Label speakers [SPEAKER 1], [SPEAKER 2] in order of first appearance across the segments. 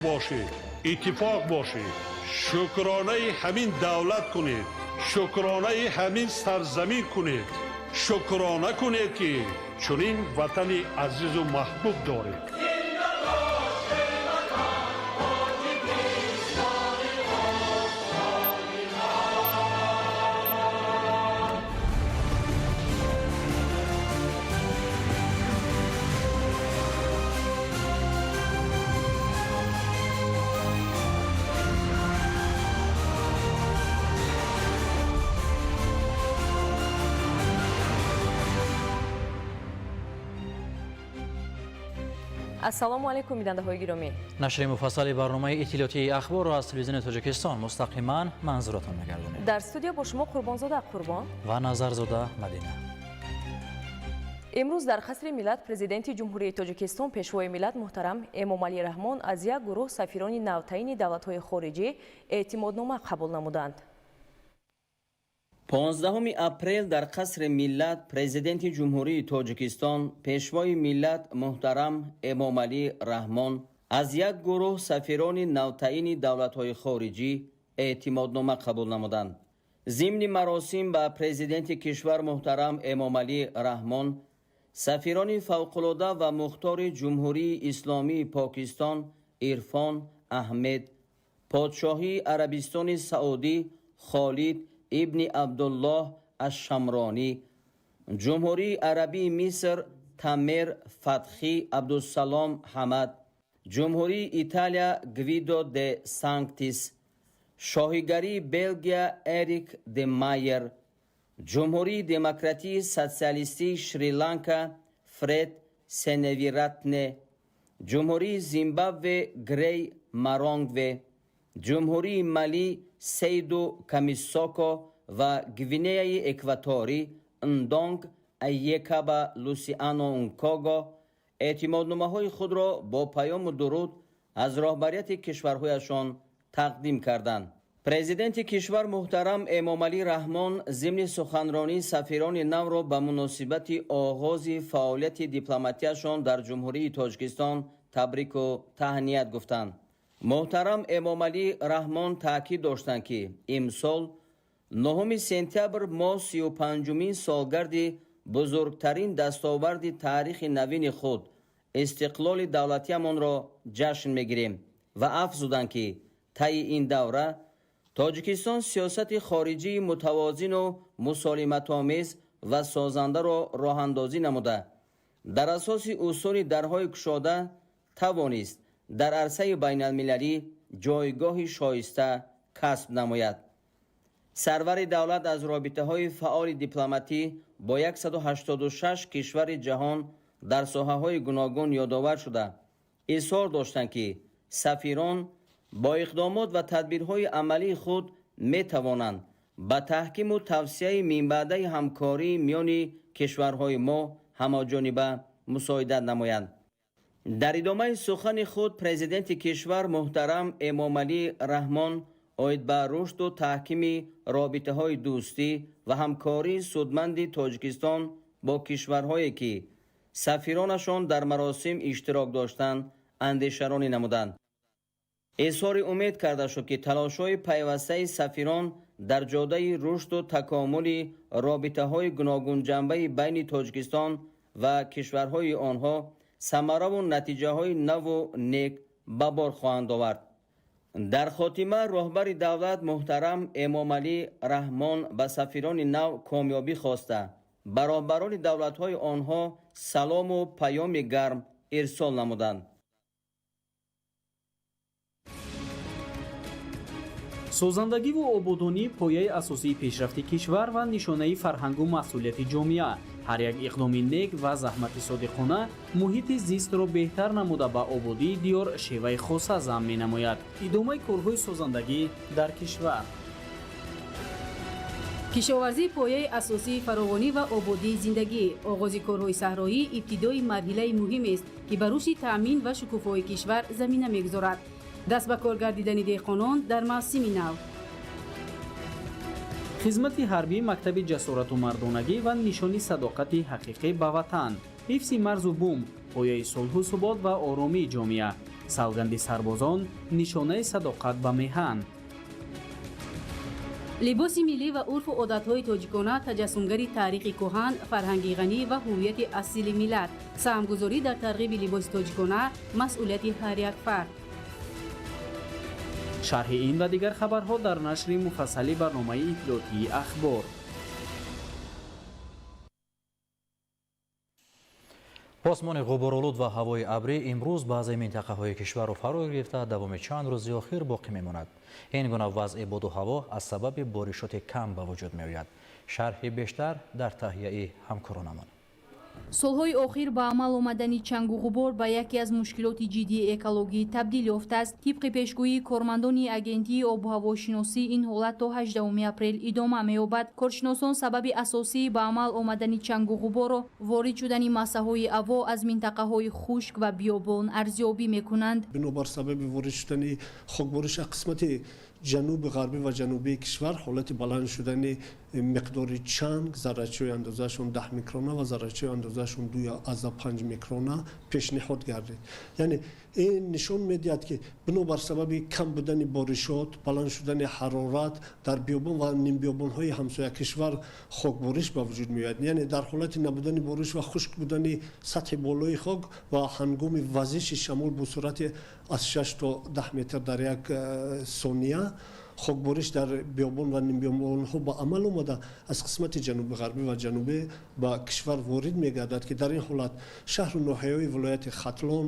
[SPEAKER 1] Бошед, иттифоқ бошед, шукронаи ҳамин давлат кунед, шукронаи ҳамин сарзамин кунед, шукрона кунед, ки чунин ватани азизу маҳбуб доред.
[SPEAKER 2] Ассалому алайкум, бинандаҳои гиромӣ.
[SPEAKER 3] Нашри муфассали барномаи иттилоотии Ахборро аз Телевизиони Тоҷикистон мустақиман манзуратон мегардонем.
[SPEAKER 2] Дар студия бо шумо Қурбонзода Қурбон
[SPEAKER 3] ва Назарзода Мадина.
[SPEAKER 2] Имрӯз дар Қасри Миллат Президенти Ҷумҳурии Тоҷикистон, Пешвои миллат муҳтарам Эмомалӣ Раҳмон аз як гурӯҳ сафирони навтаини давлатҳои хориҷӣ эътимоднома қабул намуданд.
[SPEAKER 4] 15 апрел дар Қасри Миллат Президенти Ҷумҳурии Тоҷикистон, Пешвои миллат муҳтарам Эмомалӣ Раҳмон аз як гурӯҳ сафирони навтаини давлатҳои хориҷӣ эътимоднома қабул намуданд. Зимни маросим ба Президенти кишвар муҳтарам Эмомалӣ Раҳмон сафирони фавқулода ва мухтори Ҷумҳурии Исломии Покистон Ирфон Аҳмед, Подшоҳии Арабистони Саудӣ Холид ибни Абдуллоҳ Ашшамронӣ, Ҷумҳурии Арабии Миср Тамер Фатхӣ Абдусалом Ҳамад, Ҷумҳурии Италия Гвидо де Санктис, Шоҳигарии Белгия Эрик де Майер, Ҷумҳурии Демократии Социалистии Шри-Ланка Фред Сеневиратне, Ҷумҳурии Зимбабве Грей Маронгве, Ҷумҳурии Мали Сейду Камисоко ва Гвинеяи Экваторӣ Ндонг Айекаба Лусиано Нкого эътимодномаҳои худро бо паёму дуруд аз роҳбарияти кишварҳояшон тақдим карданд. Президенти кишвар муҳтарам Эмомалӣ Раҳмон зимни суханронӣ сафирони навро ба муносибати оғози фаъолияти дипломатияшон дар Ҷумҳурии Тоҷикистон табрику таҳният гуфтанд. Муҳтарам Эмомалӣ Раҳмон таъкид доштанд, ки имсол 9 сентябр мо 35-умин солгарди бузургтарин дастоварди таърихи навини худ, истиқлоли давлатиамонро ҷашн мегирем ва афзуданд, ки таи ин давра Тоҷикистон сиёсати хориҷии мутавозину мусолиматомез ва созандаро роҳандозӣ намуда, дар асоси усули дарҳои кушода тавонист дар арсаи байналмилалӣ ҷойгоҳи шоиста касб намояд. Сарвари давлат аз робитаҳои фаъоли дипломатӣ бо 186 кишвари ҷаҳон дар соҳаҳои гуногун ёдовар шуда, изҳор доштанд, ки сафирон бо иқдомот ва тадбирҳои амалии худ метавонанд ба таҳкиму тавсияи минбаъдаи ҳамкории миёни кишварҳои мо ҳамаҷониба мусоидат намоянд. Дар идомаи сухани худ Президенти кишвар муҳтарам Эмомалӣ Раҳмон оид ба рушду таҳкими робитаҳои дӯстӣ ва ҳамкории судманди Тоҷикистон бо кишварҳое, ки сафиронашон дар маросим иштирок доштанд, андешаронӣ намуданд. Изҳори умед карда шуд, ки талошҳои пайвастаи сафирон дар ҷодаи рушду такомули робитаҳои гуногунҷанбаи байни Тоҷикистон ва кишварҳои онҳо самараву натиҷаҳои наву нек ба бор хоҳанд овард. Дар хотима роҳбари давлат муҳтарам Эмомалӣ Раҳмон ба сафирони нав комёбӣ хоста, ба роҳбарони давлатҳои онҳо салому паёми гарм ирсол намуданд.
[SPEAKER 5] Созандагиву ободонӣ пояи асосии пешрафти кишвар ва нишонаи фарҳангу масъулияти ҷомеа. Ҳар як иқдоми нек ва заҳмати содиқона муҳити зистро беҳтар намуда, ба ободии диёр шеваи хоса зам менамояд. Идомаи корҳои созандагӣ дар кишвар.
[SPEAKER 6] Кишоварзӣ пояи асосии фаровонӣ ва ободии зиндагӣ. Оғози корҳои саҳроӣ ибтидои марҳилаи муҳимест, ки ба рушди таъмин ва шукуфоии кишвар замина мегузорад. Даст ба кор гардидани деҳқонон дар мавсими нав.
[SPEAKER 5] Хизмати ҳарбӣ мактаби ҷасорату мардонагӣ ва нишони садоқати ҳақиқӣ ба ватан. Ҳифзи марзу бум пояи сулҳу субот ва оромии ҷомеа. Савганди сарбозон нишонаи садоқат ба меҳан.
[SPEAKER 6] Либоси миллӣ ва урфу одатҳои тоҷикона таҷассумгари таърихи кӯҳан, фарҳанги ғанӣ ва ҳуввияти асили миллат. Саҳмгузорӣ дар тарғиби либоси тоҷикона масъулияти ҳар як фард.
[SPEAKER 5] Шарҳи ин ва дигар хабарҳо дар нашри муфассали барномаи иттилоотии «Ахбор».
[SPEAKER 3] Осмони ғуборолуд ва ҳавои абрӣ имрӯз баъзе минтақаҳои кишварро фаро гирифта, давоми чанд рӯзи охир боқӣ мемонад. Ин гуна вазъи боду ҳаво аз сабаби боришоти кам ба вуҷуд меояд. Шарҳи бештар дар таҳияи ҳамкоронамон.
[SPEAKER 7] Солҳои охир ба амал омадани чангу ғубор ба яке аз мушкилоти ҷиддии экологӣ табдил ёфтааст. Тибқи пешгӯии кормандони агентии обуҳавошиносӣ, ин ҳолат то 18 апрел идома меёбад. Коршиносон сабаби асосии ба амал омадани чангу ғуборро ворид шудани массаҳои ҳаво аз минтақаҳои хушк ва биёбон арзёбӣ мекунанд.
[SPEAKER 8] Бинобар сабаби ворид шудани хокбориш аз қисмати ҷануби ғарбӣ ва ҷанубии кишвар, ҳолати баланд шудани миқдори чанг, заррачаҳои андозаашон 10 микрона ва заррачаҳои андозаашон 2,5 микрона пешниҳод гардид. Яъне ин нишон медиҳад, ки бинобар сабаби кам будани боришот, баланд шудани ҳарорат дар биёбон ва нимбиёбонҳои ҳамсоя кишвар хокбориш ба вуҷуд меояд. Яъне дар ҳолати набудани бориш ва хушк будани сатҳи болои хок ва ҳангоми вазиши шамол бо суръати аз 6 то 10 метр дар як сония, хокбориш дар биёбон ва нимбиёбонҳо ба амал омада, аз қисмати ҷануби ғарбӣ ва ҷанубӣ ба кишвар ворид мегардад, ки дар ин ҳолат шаҳру ноҳияҳои вилояти Хатлон,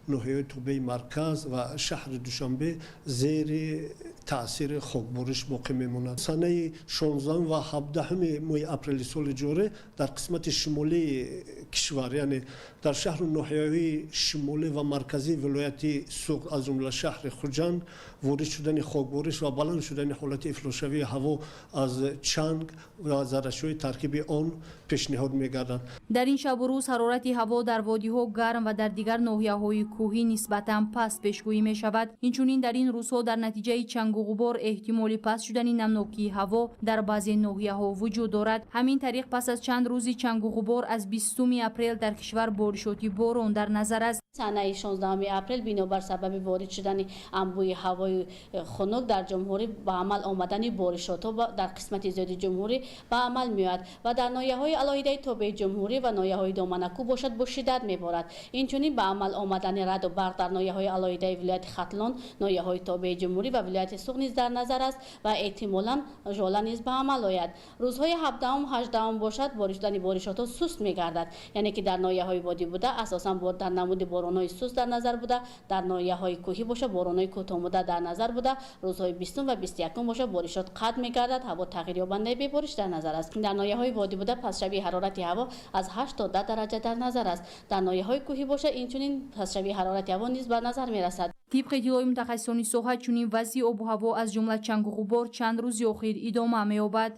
[SPEAKER 8] ноҳияҳои тобеи марказ ва шаҳри Душанбе зери таъсири хокбориш боқӣ мемонад. Санаи 16 ва 17 моҳи апрели соли ҷорӣ дар қисмати шимолии кишвар, яъне дар шаҳру ноҳияҳои шимолӣ ва марказии вилояти Суғд, аз ҷумла шаҳри Хуҷанд, ворид шудани хокбориш ва баланд шудани ҳолати ифлосшавии ҳаво аз чанг ва заррачаҳои таркиби он пешниҳод мегарданд.
[SPEAKER 7] Дар ин шабу рӯз ҳарорати ҳаво дар водиҳо гарм ва дар дигар ноҳияҳои кӯҳӣ нисбатан паст пешгӯӣ мешавад. Инчунин дар ин рӯзҳо дар натиҷаи чангу ғубор эҳтимоли паст шудани намнокии ҳаво дар баъзе ноҳияҳо вуҷуд дорад. Ҳамин тариқ, пас аз чанд рӯзи чангу ғубор аз 20 апрел дар кишвар боришоти борон дар назар аст.
[SPEAKER 9] Санаи 16 апрел бинобар сабаби ворид шудани анбӯҳи ҳавои хунук дар ҷумҳурӣ ба амал омадани боришотҳо дар қисмати зиёди ҷумҳурӣ ба амал меояд ва дар ноҳияҳои алоҳидаи тобеи ҷумҳурӣ ва ноҳияҳои доманакӯ бошад, бо шиддат меборад. Инчунин ба амал омадани раъду барқ дар ноҳияҳои алоҳидаи вилояти Хатлон, ноҳияҳои тобеи ҷумҳурӣ ва вилояти Суғд низ дар назар аст ва эҳтимолан жола низ ба амал ояд. Рӯзҳои 17, 18 бошад, ворид шудани боришотҳо суст мегардад, яъне ки дар ноҳияҳои водӣ буда асосан дар намуди боронҳои суст дар назар буда, дар ноҳияҳои кӯҳӣ бошад, боронҳои кӯтоҳмуддат дар назар буда. Рӯзҳои 20 ва 21 бошад, боришот қатъ мегардад, ҳаво тағйирёбандаи бебориш дар назар аст. Дар ноҳияҳои водӣ буда пастшавии ҳарорати ҳаво аз 8 то 10 дараҷа дар назар аст. Дар ноҳияҳои кӯҳӣ бошад, инчунин пастшавии ҳарорати ҳаво низ ба назар мерасад.
[SPEAKER 7] Тибқи иттилои мутахассисони соҳа, чунин вазъи обу ҳаво аз ҷумла чангу ғубор чанд рӯзи охир идома меёбад.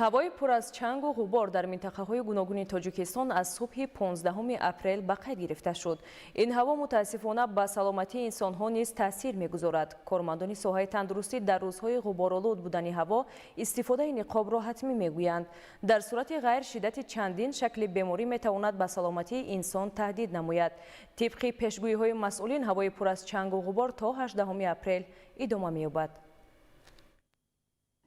[SPEAKER 2] Ҳавои пур аз чангу ғубор дар минтақаҳои гуногуни Тоҷикистон аз субҳи 15 апрел ба қайд гирифта шуд. Ин ҳаво мутаассифона ба саломатии инсонҳо низ таъсир мегузорад. Кормандони соҳаи тандурустӣ дар рӯзҳои ғуборолуд будани ҳаво истифодаи ниқобро ҳатмӣ мегӯянд. Дар сурати ғайр шиддати чандин шакли беморӣ метавонад ба саломатии инсон таҳдид намояд. Тибқи пешгӯиҳои масъулин, ҳавои пур аз чангу ғубор то 18 апрел идома меёбад.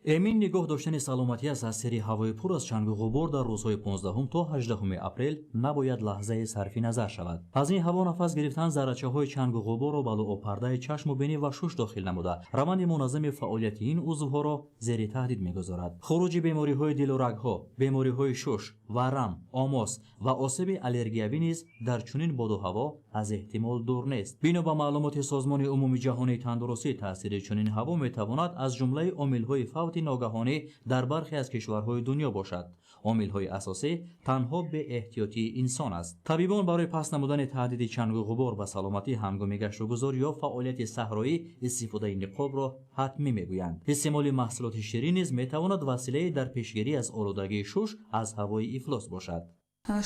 [SPEAKER 3] Эмин нигоҳ доштани саломатӣ аз таъсири ҳавои пур аз чангу ғубор дар рӯзҳои 15 то 18 апрел набояд лаҳзае сарфи назар шавад. Аз ин ҳаво нафас гирифтан заррачаҳои чангу ғуборро ба луобпардаи чашму бинӣ ва шуш дохил намуда, раванди муназзами фаъолияти ин узвҳоро зери таҳдид мегузорад. Хуруҷи бемориҳои дилу рагҳо, бемориҳои шуш, варам, омос ва осеби аллергиявӣ низ дар чунин боду ҳаво аз эҳтимол дур нест. Бино ба маълумоти Созмони умумиҷаҳонии тандурустӣ, таъсири чунин ҳаво метавонад аз ҷумлаи омилҳои фавти ногаҳонӣ дар бархе аз кишварҳои дунё бошад. Омилҳои асосӣ танҳо беэҳтиётии инсон аст. Табибон барои паст намудани таҳдиди чангу ғубор ба саломатӣ ҳангоми гаштугузор ё фаъолияти саҳроӣ истифодаи ниқобро ҳатмӣ мегӯянд. Истеъмоли маҳсулоти ширин низ метавонад василае дар пешгирӣ аз олудагии шуш аз ҳавои ифлос бошад.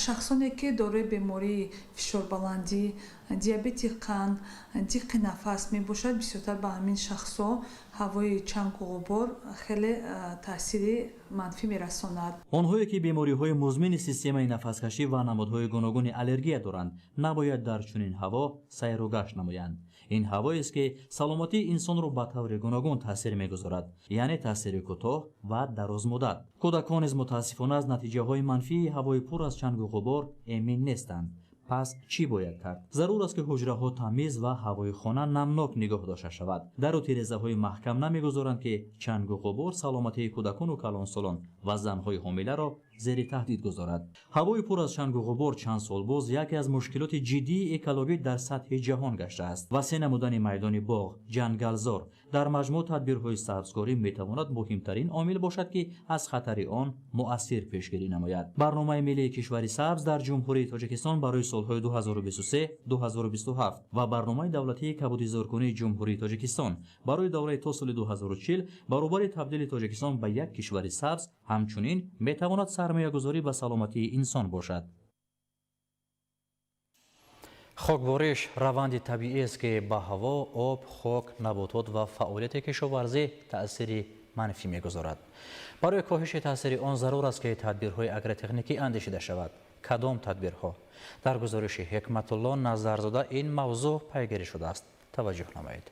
[SPEAKER 10] Шахсоне ки дорои бемории фишорбаландӣ, Диабети қанд, диққи нафас мебошад. Бисёртар ба ҳамин шахсҳо ҳавои чангу ғубор хеле таъсири манфӣ мерасонад.
[SPEAKER 3] Онҳое ки бемориҳои музмини системаи нафаскашӣ ва намудҳои гуногуни аллергия доранд, набояд дар чунин ҳаво сайру гашт намоянд. Ин ҳавоест ки саломатии инсонро ба таври гуногун таъсир мегузорад, яъне таъсири кӯтоҳ ва дарозмуддат. Кӯдакон низ мутаассифона аз натиҷаҳои манфии ҳавои пур аз чангу ғубор эмин нестанд. Пас чӣ бояд кард? Зарур аст ки ҳуҷраҳо тамиз ва ҳавои хона намнок нигоҳ дошта шавад. Дару тирезаҳои маҳкам намегузоранд ки чангу ғубор саломатии кӯдакону калонсолон ва занҳои ҳомиларо зери таҳдид гузорад. Ҳавои пур аз чангу ғубор чанд сол боз яке аз мушкилоти ҷиддии экологӣ дар сатҳи ҷаҳон гаштааст. Васеъ намудани майдони боғ, ҷангалзор, дар маҷмӯъ тадбирҳои сабзкорӣ метавонад муҳимтарин омил бошад ки аз хатари он муассир пешгирӣ намояд. Барномаи миллии кишвари сабз дар Ҷумҳурии Тоҷикистон барои солҳои 2023-2027 ва барномаи давлатии кабудизоркунии Ҷумҳурии Тоҷикистон барои давраи то соли 2040 баробари табдили Тоҷикистон ба як кишвари сабз ҳамчунин метавонад сармоягузорӣ ба саломатии инсон бошад. Хокбориш раванди табииест ки ба ҳаво, об, хок, наботот ва фаъолияти кишоварзӣ таъсири манфӣ мегузорад. Барои коҳиши таъсири он зарур аст ки тадбирҳои агротехникӣ андешида шавад. Кадом тадбирҳо? Дар гузориши Ҳикматулло Назарзода ин мавзӯъ пайгирӣ шудааст. Таваҷҷӯҳ намоед.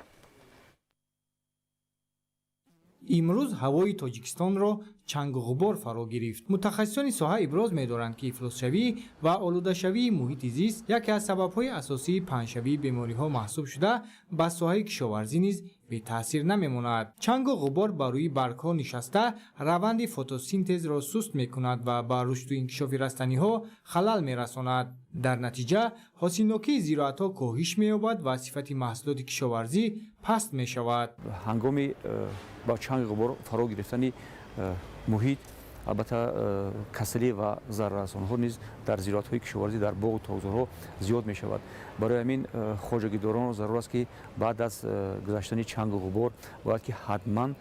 [SPEAKER 11] Имрӯз ҳавои Тоҷикистонро чангу ғубор фаро гирифт. Мутахассисони соҳа иброз медоранд, ки ифлосшавӣ ва олудашавии муҳити зист яке аз сабабҳои асосии паҳншавии бемориҳо маҳсуб шуда, ба соҳаи кишоварзӣ низ бетаъсир намемонад. Чангу ғубор ба рӯи баргҳо нишаста раванди фотосинтезро суст мекунад ва ба рушду инкишофи растаниҳо халал мерасонад. Дар натиҷа ҳосилнокии зироатҳо коҳиш меёбад ва сифати маҳсулоти кишоварзӣ паст мешавад.
[SPEAKER 12] Ҳангоми ба чанги ғубор фаро гирифтани муҳит, албатта касалӣ ва зараррасонҳо низ дар зироатҳои кишоварзӣ, дар боғу токзорҳо зиёд мешавад. Барои ҳамин хоҷагидоронро зарур аст ки баъд аз гузаштани чангу ғубор бояд ки ҳатман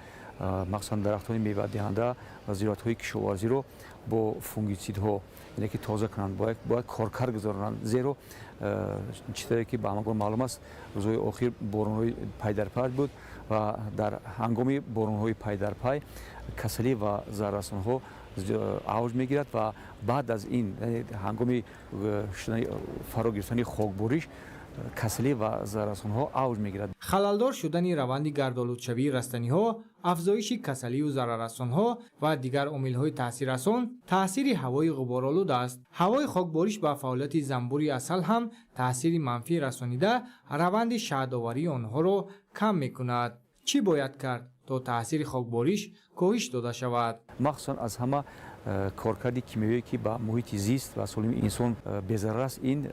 [SPEAKER 12] махсусан дарахтони мевадиҳанда ва зироатҳои кишоварзиро бо фунгитсидҳо, яъне ки тоза кунанд, бояд коркард гузаронанд. Зеро чизе ки ба ҳамагон маълум аст, рӯзҳои охир боронҳои пайдарпай буд ва дар ҳангоми боронҳои пайдарпай касалӣ ва зараррасонҳо авҷ мегирад ва баъд аз ин ҳангоми фаро гирифтани хокбориш касалӣ ва зараррасонҳо авҷ мегирад.
[SPEAKER 11] Халалдор шудани раванди гардолудшавии растаниҳо, афзоиши касалию зараррасонҳо ва дигар омилҳои таъсиррасон таъсири ҳавои ғуборолуд аст. Ҳавои хокбориш ба фаъолияти занбури асал ҳам таъсири манфӣ расонида, раванди шаҳдоварии онҳоро кам мекунад. Чӣ бояд кард то таъсири хокбориш коҳиш дода шавад?
[SPEAKER 12] Махсусан аз ҳама коркарди кимиёвие ки ба муҳити зист ва солимии инсон безарар аст, ин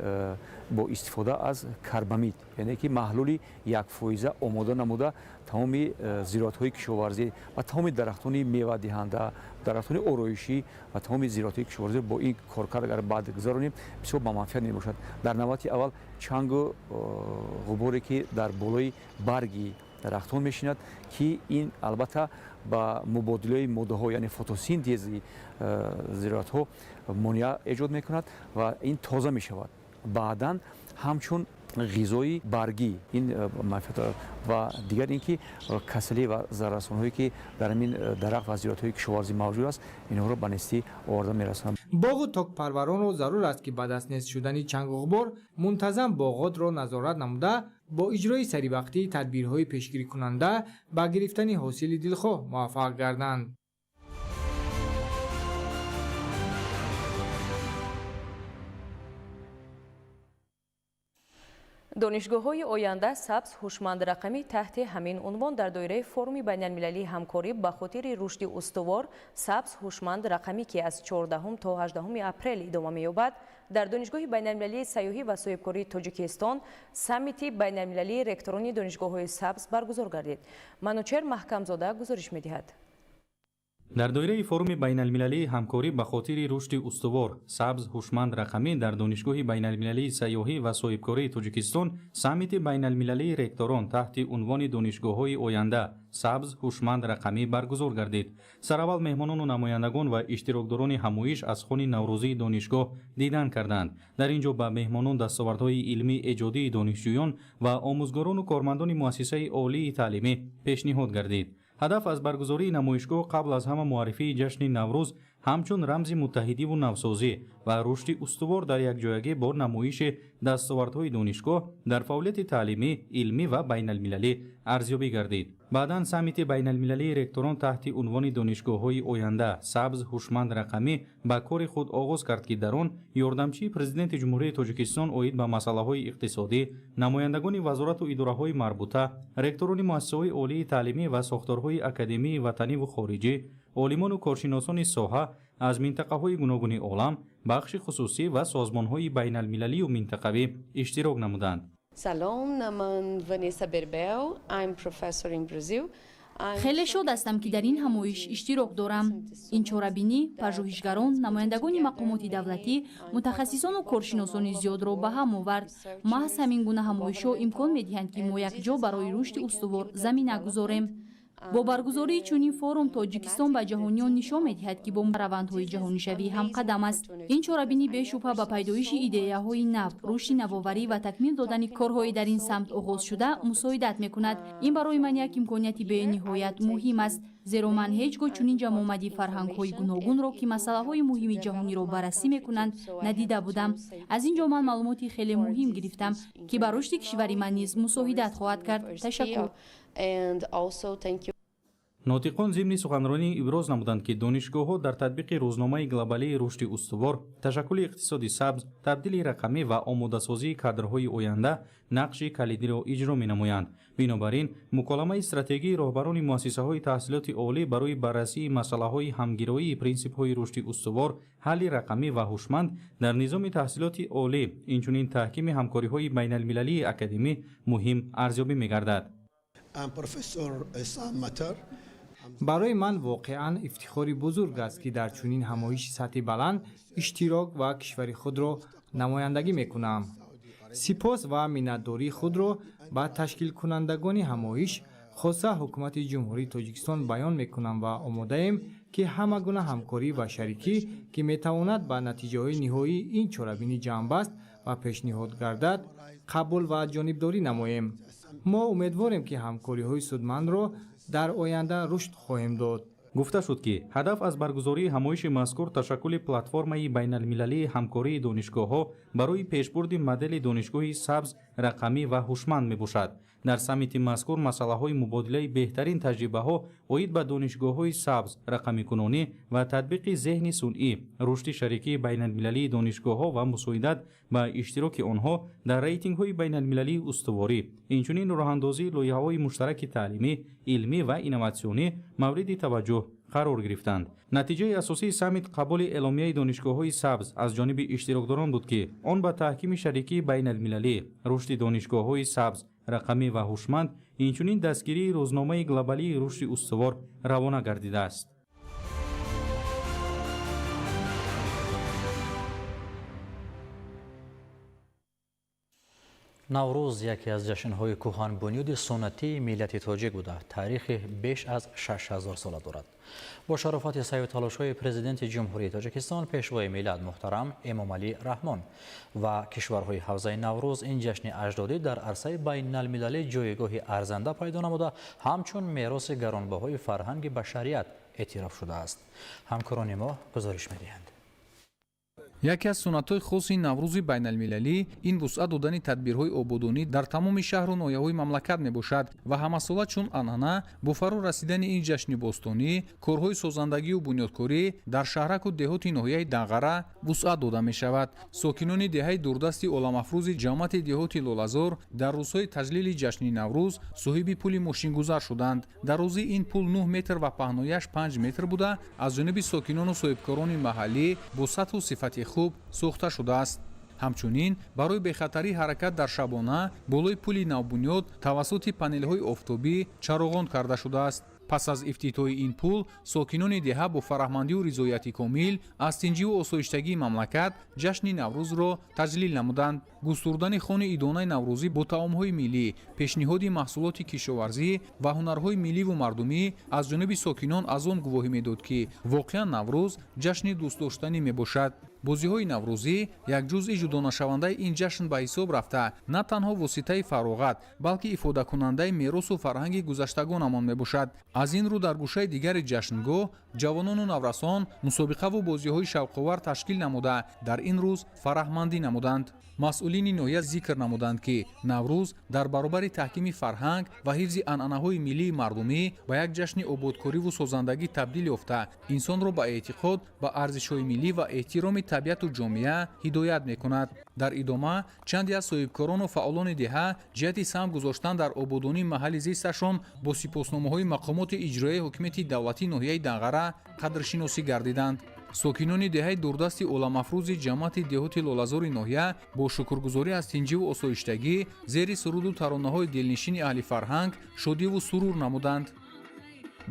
[SPEAKER 12] бо истифода аз карбамид, яъне ки маҳлули якфоиза омода намуда тамоми зироатҳои кишоварзӣ ва тамоми дарахтони мевадиҳанда, дарахтони ороишӣ ва тамоми зироатҳои кишоварзӣ бо ин коркард агар баъд гузаронем, бисёр ба манфиат мебошад. Дар навбати аввал чангу ғуборе ки дар болои барги дарахтон мешинад, ки ин албатта ба мубодилаи моддаҳо, яъне фотосинтези зироатҳо монеа эҷод мекунад ва ин тоза мешавад. Баъдан ҳамчун ғизои баргӣ ин манфиат ва дигар ин ки касалӣ ва зараррасонҳое ки дар ҳамин дарахт ва зироатҳои кишоварзӣ мавҷуд аст, инҳоро ба нестӣ оварда мерасонад.
[SPEAKER 11] Боғу токпарваронро зарур аст ки ба даст нест шудани чангу ғубор мунтазам боғотро назорат намуда, бо иҷрои саривақтии тадбирҳои пешгирикунанда ба гирифтани ҳосили дилхоҳ муваффақ гарданд.
[SPEAKER 2] Донишгоҳҳои оянда сабз, ҳушманд, рақамӣ таҳти ҳамин унвон дар доираи форуми байналмилалии ҳамкорӣ ба хотири рушди устувор сабз, ҳушманд, рақамӣ, ки аз 14 то 18 апрел идома меёбад, дар Донишгоҳи байналмилалии сайёҳӣ ва соҳибкории Тоҷикистон саммити байналмилалии ректорони донишгоҳҳои сабз баргузор гардид. Манучер Маҳкамзода гузориш медиҳад.
[SPEAKER 13] Дар доираи форуми байналмилалии ҳамкорӣ ба хотири рушди устувор, сабз, ҳушманд, рақамӣ дар Донишгоҳи байналмилалии сайёҳӣ ва соҳибкории Тоҷикистон саммити байналмилалии ректорон таҳти унвони донишгоҳҳои оянда сабз, ҳушманд, рақамӣ баргузор гардид. Сараввал меҳмонону намояндагон ва иштирокдорони ҳамоиш аз хони наврӯзии донишгоҳ дидан карданд. Дар ин ҷо ба меҳмонон дастовардҳои илмии эҷодии донишҷӯён ва омӯзгорону кормандони муассисаи олии таълимӣ пешниҳод гардид. Ҳадаф аз баргузории намоишгоҳ қабл аз ҳама муаррифии ҷашни Наврӯз ҳамчун рамзи муттаҳидиву навсозӣ ва рушди устувор дар якҷоягӣ бо намоиши дастовардҳои донишгоҳ дар фаъолияти таълимӣ, илмӣ ва байналмилалӣ арзёбӣ гардид. Баъдан саммити байналмилалии ректорон таҳти унвони донишгоҳҳои оянда сабз, ҳушманд, рақамӣ ба кори худ оғоз кард, ки дар он ёрдамчии Президенти Ҷумҳурии Тоҷикистон оид ба масъалаҳои иқтисодӣ, намояндагони вазорату идораҳои марбута, ректорони муассисаҳои олии таълимӣ ва сохторҳои академии ватаниву хориҷӣ, олимону коршиносони соҳа аз минтақаҳои гуногуни олам, бахши хусусӣ ва созмонҳои байналмилалию минтақавӣ иштирок намуданд.
[SPEAKER 14] Салом, ман Vanessa Berbel, I'm professor in Brazil.
[SPEAKER 7] Хеле шод ҳастам, ки дар ин ҳамоиш иштирок дорам. Ин чорабинӣ пажӯҳишгарон, намояндагони мақомоти давлатӣ, мутахассисону коршиносони зиёдро ба ҳам овард. Маҳз ҳамин гуна ҳамоишҳо имкон медиҳанд, ки мо якҷо барои рушди устувор замина гузорем. Бо баргузории чунин форум Тоҷикистон ба ҷаҳониён нишон медиҳад, ки бо равандҳои ҷаҳонишавӣ ҳамқадам аст. Ин чорабинӣ бешубҳа ба пайдоиши идеяҳои нав, рушди навоварӣ ва такмил додани корҳои дар ин самт оғозшуда мусоидат мекунад. Ин барои ман як имконияти бениҳоят муҳим аст, зеро ман ҳеҷ гоҳ чунин ҷамъомади фарҳангҳои гуногунро, ки масъалаҳои муҳими ҷаҳониро баррасӣ мекунанд, надида будам. Аз ин ҷо ман маълумоти хеле муҳим гирифтам, ки ба рушди кишвари ман низ мусоидат хоҳад кард. Ташаккур.
[SPEAKER 13] Нотиқон зимни суханронӣ иброз намуданд, ки донишгоҳҳо дар татбиқи рӯзномаи глобалии рушди устувор, ташаккули иқтисоди сабз, табдили рақамӣ ва омодасозии кадрҳои оянда нақши калидиро иҷро менамоянд. Бинобар ин муколамаи стратегии роҳбарони муассисаҳои таҳсилоти олӣ барои баррасии масъалаҳои ҳамгироии принсипҳои рушди устувор, ҳалли рақамӣ ва ҳушманд дар низоми таҳсилоти олӣ, инчунин таҳкими ҳамкориҳои байналмилалии академӣ муҳим арзёбӣ мегардад.
[SPEAKER 11] Барои ман воқеан ифтихори бузург аст, ки дар чунин ҳамоиши сатҳи баланд иштирок ва кишвари худро намояндагӣ мекунам. Сипос ва миннатдории худро ба ташкилкунандагони ҳамоиш, хоса ҳукумати Ҷумҳурии Тоҷикистон баён мекунам ва омодаем, ки ҳама гуна ҳамкорӣ ва шарикӣ, ки метавонад ба натиҷаҳои ниҳоии ин чорабинӣ ҷамъбаст ва пешниҳод гардад, қабул ва ҷонибдорӣ намоем. Мо умедворем, ки ҳамкориҳои судмандро дар оянда рушд хоҳем дод.
[SPEAKER 13] Гуфта шуд, ки ҳадаф аз баргузории ҳамоиши мазкур ташаккули платформаи байналмилалии ҳамкории донишгоҳҳо барои пешбурди модели донишгоҳи сабз, рақамӣ ва ҳушманд мебошад. Дар саммити мазкур масъалаҳои мубодилаи беҳтарин таҷрибаҳо оид ба донишгоҳҳои сабз, рақамикунонӣ ва татбиқи зеҳни сунъӣ, рушди шарикии байналмилалии донишгоҳҳо ва мусоидат ба иштироки онҳо дар рейтингҳои байналмилалии устуворӣ, инчунин роҳандозии лоиҳаҳои муштараки таълимӣ, илмӣ ва инноватсионӣ мавриди таваҷҷӯҳ қарор гирифтанд. Натиҷаи асосии саммит қабули эъломияи донишгоҳҳои сабз аз ҷониби иштирокдорон буд, ки он ба таҳкими шарикии байналмилалӣ, рушди донишгоҳҳои сабз, рақамӣ ва ҳушманд, инчунин дастгирии рӯзномаи глобалии рушди устувор равона гардидааст.
[SPEAKER 3] Наврӯз яке аз ҷашнҳои кӯҳанбунёди суннатии миллати тоҷик буда, таърихи беш аз 6000 сола дорад. Бо шарофати саъю талошҳои Президенти Ҷумҳурии Тоҷикистон, Пешвои миллат муҳтарам Эмомалӣ Раҳмон ва кишварҳои ҳавзаи Наврӯз, ин ҷашни аҷдодӣ дар арсаи байналмилалӣ ҷойгоҳи арзанда пайдо намуда, ҳамчун мероси гаронбаҳои фарҳанги башарият эътироф шудааст. Ҳамкорони мо гузориш медиҳанд.
[SPEAKER 15] Яке аз суннатҳои хоси Наврӯзи байналмилалӣ ин вусъат додани тадбирҳои ободонӣ дар тамоми шаҳру ноҳияҳои мамлакат мебошад ва ҳамасола чун анъана бо фаро расидани ин ҷашни бостонӣ корҳои созандагию бунёдкорӣ дар шаҳраку деҳоти ноҳияи Данғара вусъат дода мешавад. Сокинони деҳаи дурдасти оламафрӯзи ҷамоати деҳоти Лолазор дар рӯзҳои таҷлили ҷашни Наврӯз соҳиби пули мошингузар шуданд. Дарозии ин пул 9 метр ва паҳнояш 5 метр буда, аз ҷониби сокинону соҳибкорони маҳаллӣ бо сатҳу сифати хуб сохта шудааст. Ҳамчунин барои бехатарии ҳаракат дар шабона болои пули навбунёд тавассути панелҳои офтобӣ чароғон карда шудааст. Пас аз ифтитоҳи ин пул сокинони деҳа бо фараҳмандию ризояти комил аз тинҷиву осоиштагии мамлакат ҷашни Наврӯзро таҷлил намуданд. Густурдани хони идонаи наврӯзӣ бо таомҳои миллӣ, пешниҳоди маҳсулоти кишоварзӣ ва ҳунарҳои милливу мардумӣ аз ҷониби сокинон аз он гувоҳӣ медод, ки воқеан Наврӯз ҷашни дӯстдоштанӣ мебошад. Бозиҳои наврӯзӣ як ҷузъи ҷудонашавандаи ин ҷашн ба ҳисоб рафта, на танҳо воситаи фароғат, балки ифодакунандаи меросу фарҳанги гузаштагонамон мебошад. Аз ин рӯ дар гӯшаи дигари ҷашнгоҳ ҷавонону наврасон мусобиқаву бозиҳои шавқовар ташкил намуда, дар ин рӯз фараҳмандӣ намуданд. Масъулини ноҳия зикр намуданд, ки Наврӯз дар баробари таҳкими фарҳанг ва ҳифзи анъанаҳои миллии мардумӣ ба як ҷашни ободкориву созандагӣ табдил ёфта, инсонро ба эътиқод ба арзишҳои миллӣ ва эҳтироми табиату ҷомеа ҳидоят мекунад. Дар идома чанде аз соҳибкорону фаъолони деҳа ҷиҳати саҳм гузоштан дар ободонии маҳалли зисташон бо сипосномаҳои мақомоти иҷроияи ҳокимияти давлатии ноҳияи Данғара қадршиносӣ гардиданд. Сокинони деҳаи дурдасти оламафрӯзи ҷамоати деҳоти Лолазори ноҳия бо шукргузорӣ аз тинҷиву осоиштагӣ зери суруду таронаҳои дилнишини аҳли фарҳанг шодиву сурур намуданд.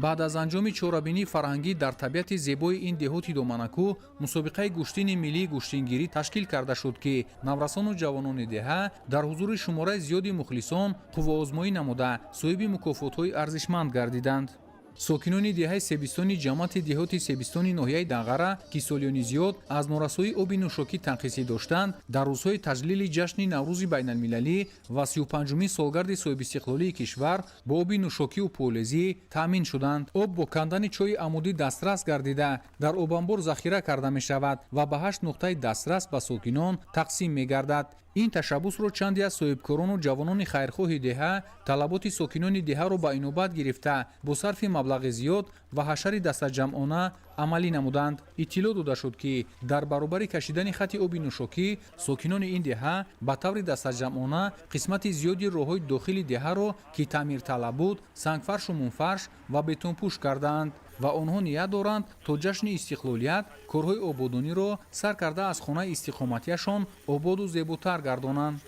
[SPEAKER 15] Баъд аз анҷоми чорабинии фарҳангӣ дар табиати зебои ин деҳоти доманакӯ мусобиқаи гӯштини миллии гӯштингирӣ ташкил карда шуд, ки наврасону ҷавонони деҳа дар ҳузури шумораи зиёди мухлисон қувваозмоӣ намуда, соҳиби мукофотҳои арзишманд гардиданд. Сокинони деҳаи Себистони ҷамоати деҳоти Себистони ноҳияи Данғара, ки солиёни зиёд аз норасоии оби нӯшокӣ танқисӣ доштанд, дар рӯзҳои таҷлили ҷашни Наврӯзи байналмилалӣ ва 35-умин солгарди соҳибистиқлолии кишвар бо оби нӯшокиву полезӣ таъмин шуданд. Об бо кандани чоҳи амудӣ дастрас гардида, дар обанбор захира карда мешавад ва ба 8 нуқтаи дастрас ба сокинон тақсим мегардад. Ин ташаббусро чанде аз соҳибкорону ҷавонони хайрхоҳи деҳа талаботи сокинони деҳаро ба инобат гирифта, бо сарфи маблағи зиёд ва ҳашари дастаҷамъона амалӣ намуданд. Иттилоъ дода шуд, ки дар баробари кашидани хати оби нӯшокӣ сокинони ин деҳа ба таври дастаҷамъона қисмати зиёди роҳҳои дохили деҳаро, ки таъмирталаб буд, сангфаршу мумфарш ва бетонпӯш кардаанд ва онҳо ният доранд то ҷашни истиқлолият корҳои ободониро сар карда аз хонаи истиқоматиашон ободу зеботар гардонанд.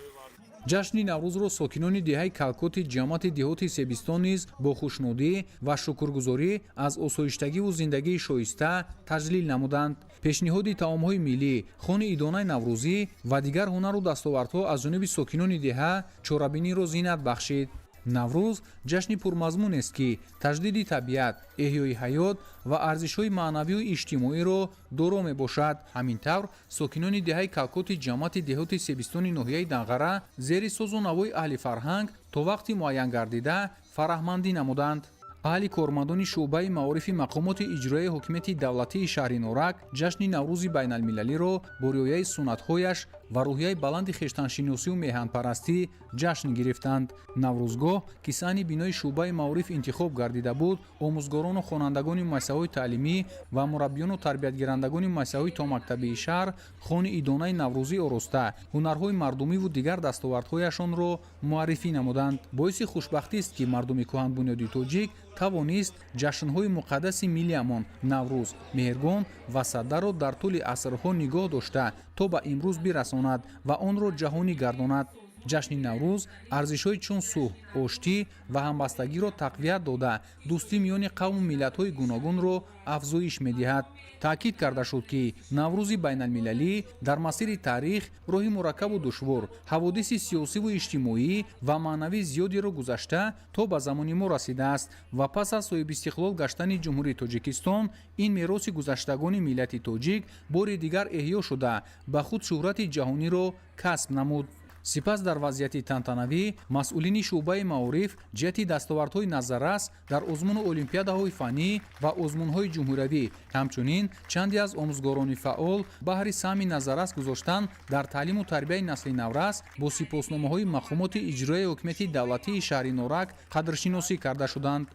[SPEAKER 15] Ҷашни Наврӯзро сокинони деҳаи Калкоти ҷамоати деҳоти Себистон низ бо хушнудӣ ва шукргузорӣ аз осоиштагиву зиндагии шоиста таҷлил намуданд. Пешниҳоди таомҳои миллӣ, хони идонаи наврӯзӣ ва дигар ҳунару дастовардҳо аз ҷониби сокинони деҳа чорабиниро зинат бахшид. Наврӯз ҷашни пурмазмунест, ки таҷдиди табиат, эҳёи ҳаёт ва арзишҳои маънавию иҷтимоиро доро мебошад. Ҳамин тавр сокинони деҳаи Калкоти ҷамоати деҳоти Себистони ноҳияи Данғара зери созу навои аҳли фарҳанг то вақти муайян гардида фараҳмандӣ намуданд. Аҳли кормандони шӯъбаи маорифи мақомоти иҷроияи ҳокимияти давлатии шаҳри Норак ҷашни Наврӯзи байналмилалиро бо риояи суннатҳояш ва рӯҳияи баланди хештаншиносию меҳанпарастӣ ҷашн гирифтанд. Наврӯзгоҳ, ки саҳни бинои шӯъбаи маориф интихоб гардида буд, омӯзгорону хонандагони муассисаҳои таълимӣ ва мураббиёну тарбиятгирандагони муассисаҳои томактабии шаҳр хони идонаи наврӯзӣ ороста, ҳунарҳои мардумиву дигар дастовардҳояшонро муаррифӣ намуданд. Боиси хушбахтист, ки мардуми кӯҳанбунёди тоҷик тавонист ҷашнҳои муқаддаси миллиамон Наврӯз, Меҳргон ва Садаро дар тӯли асрҳо нигоҳ дошта то ба имрӯз бирасонад ва онро ҷаҳонӣ гардонад. Ҷашни Наврӯз арзишҳои чун сулҳ, оштӣ ва ҳамбастагиро тақвият дода, дӯстӣ миёни қавму миллатҳои гуногунро афзоиш медиҳад. Таъкид карда шуд, ки Наврӯзи байналмилалӣ дар масири таърих роҳи мураккабу душвор, ҳаводиси сиёсиву иҷтимоӣ ва маънавии зиёдеро гузашта то ба замони мо расидааст ва пас аз соҳибистиқлол гаштани Ҷумҳурии Тоҷикистон ин мероси гузаштагони миллати тоҷик бори дигар эҳё шуда, ба худ шӯҳрати ҷаҳониро касб намуд. Сипас дар вазъияти тантанавӣ масъулини шӯъбаи маориф ҷиҳати дастовардҳои назаррас дар озмуну олимпиадаҳои фаннӣ ва озмунҳои ҷумҳуриявӣ, ҳамчунин чанде аз омӯзгорони фаъол баҳри саҳми назаррас гузоштан дар таълиму тарбияи насли наврас бо сипосномаҳои мақомоти иҷроияи ҳокимияти давлатии шаҳри Норак қадршиносӣ карда шуданд.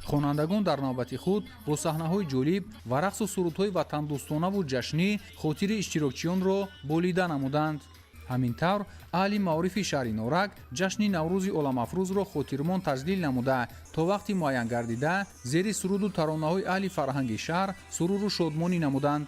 [SPEAKER 15] Хонандагон дар навбати худ бо саҳнаҳои ҷолиб ва рақсу сурудҳои ватандӯстонаву ҷашнӣ хотири иштирокчиёнро болида намуданд. Ҳамин тавр аҳли маорифи шаҳри Норак ҷашни Наврӯзи оламафрӯзро хотирмон таҷлил намуда, то вақти муайян гардида зери суруду таронаҳои аҳли фарҳанги шаҳр суруру шодмонӣ намуданд.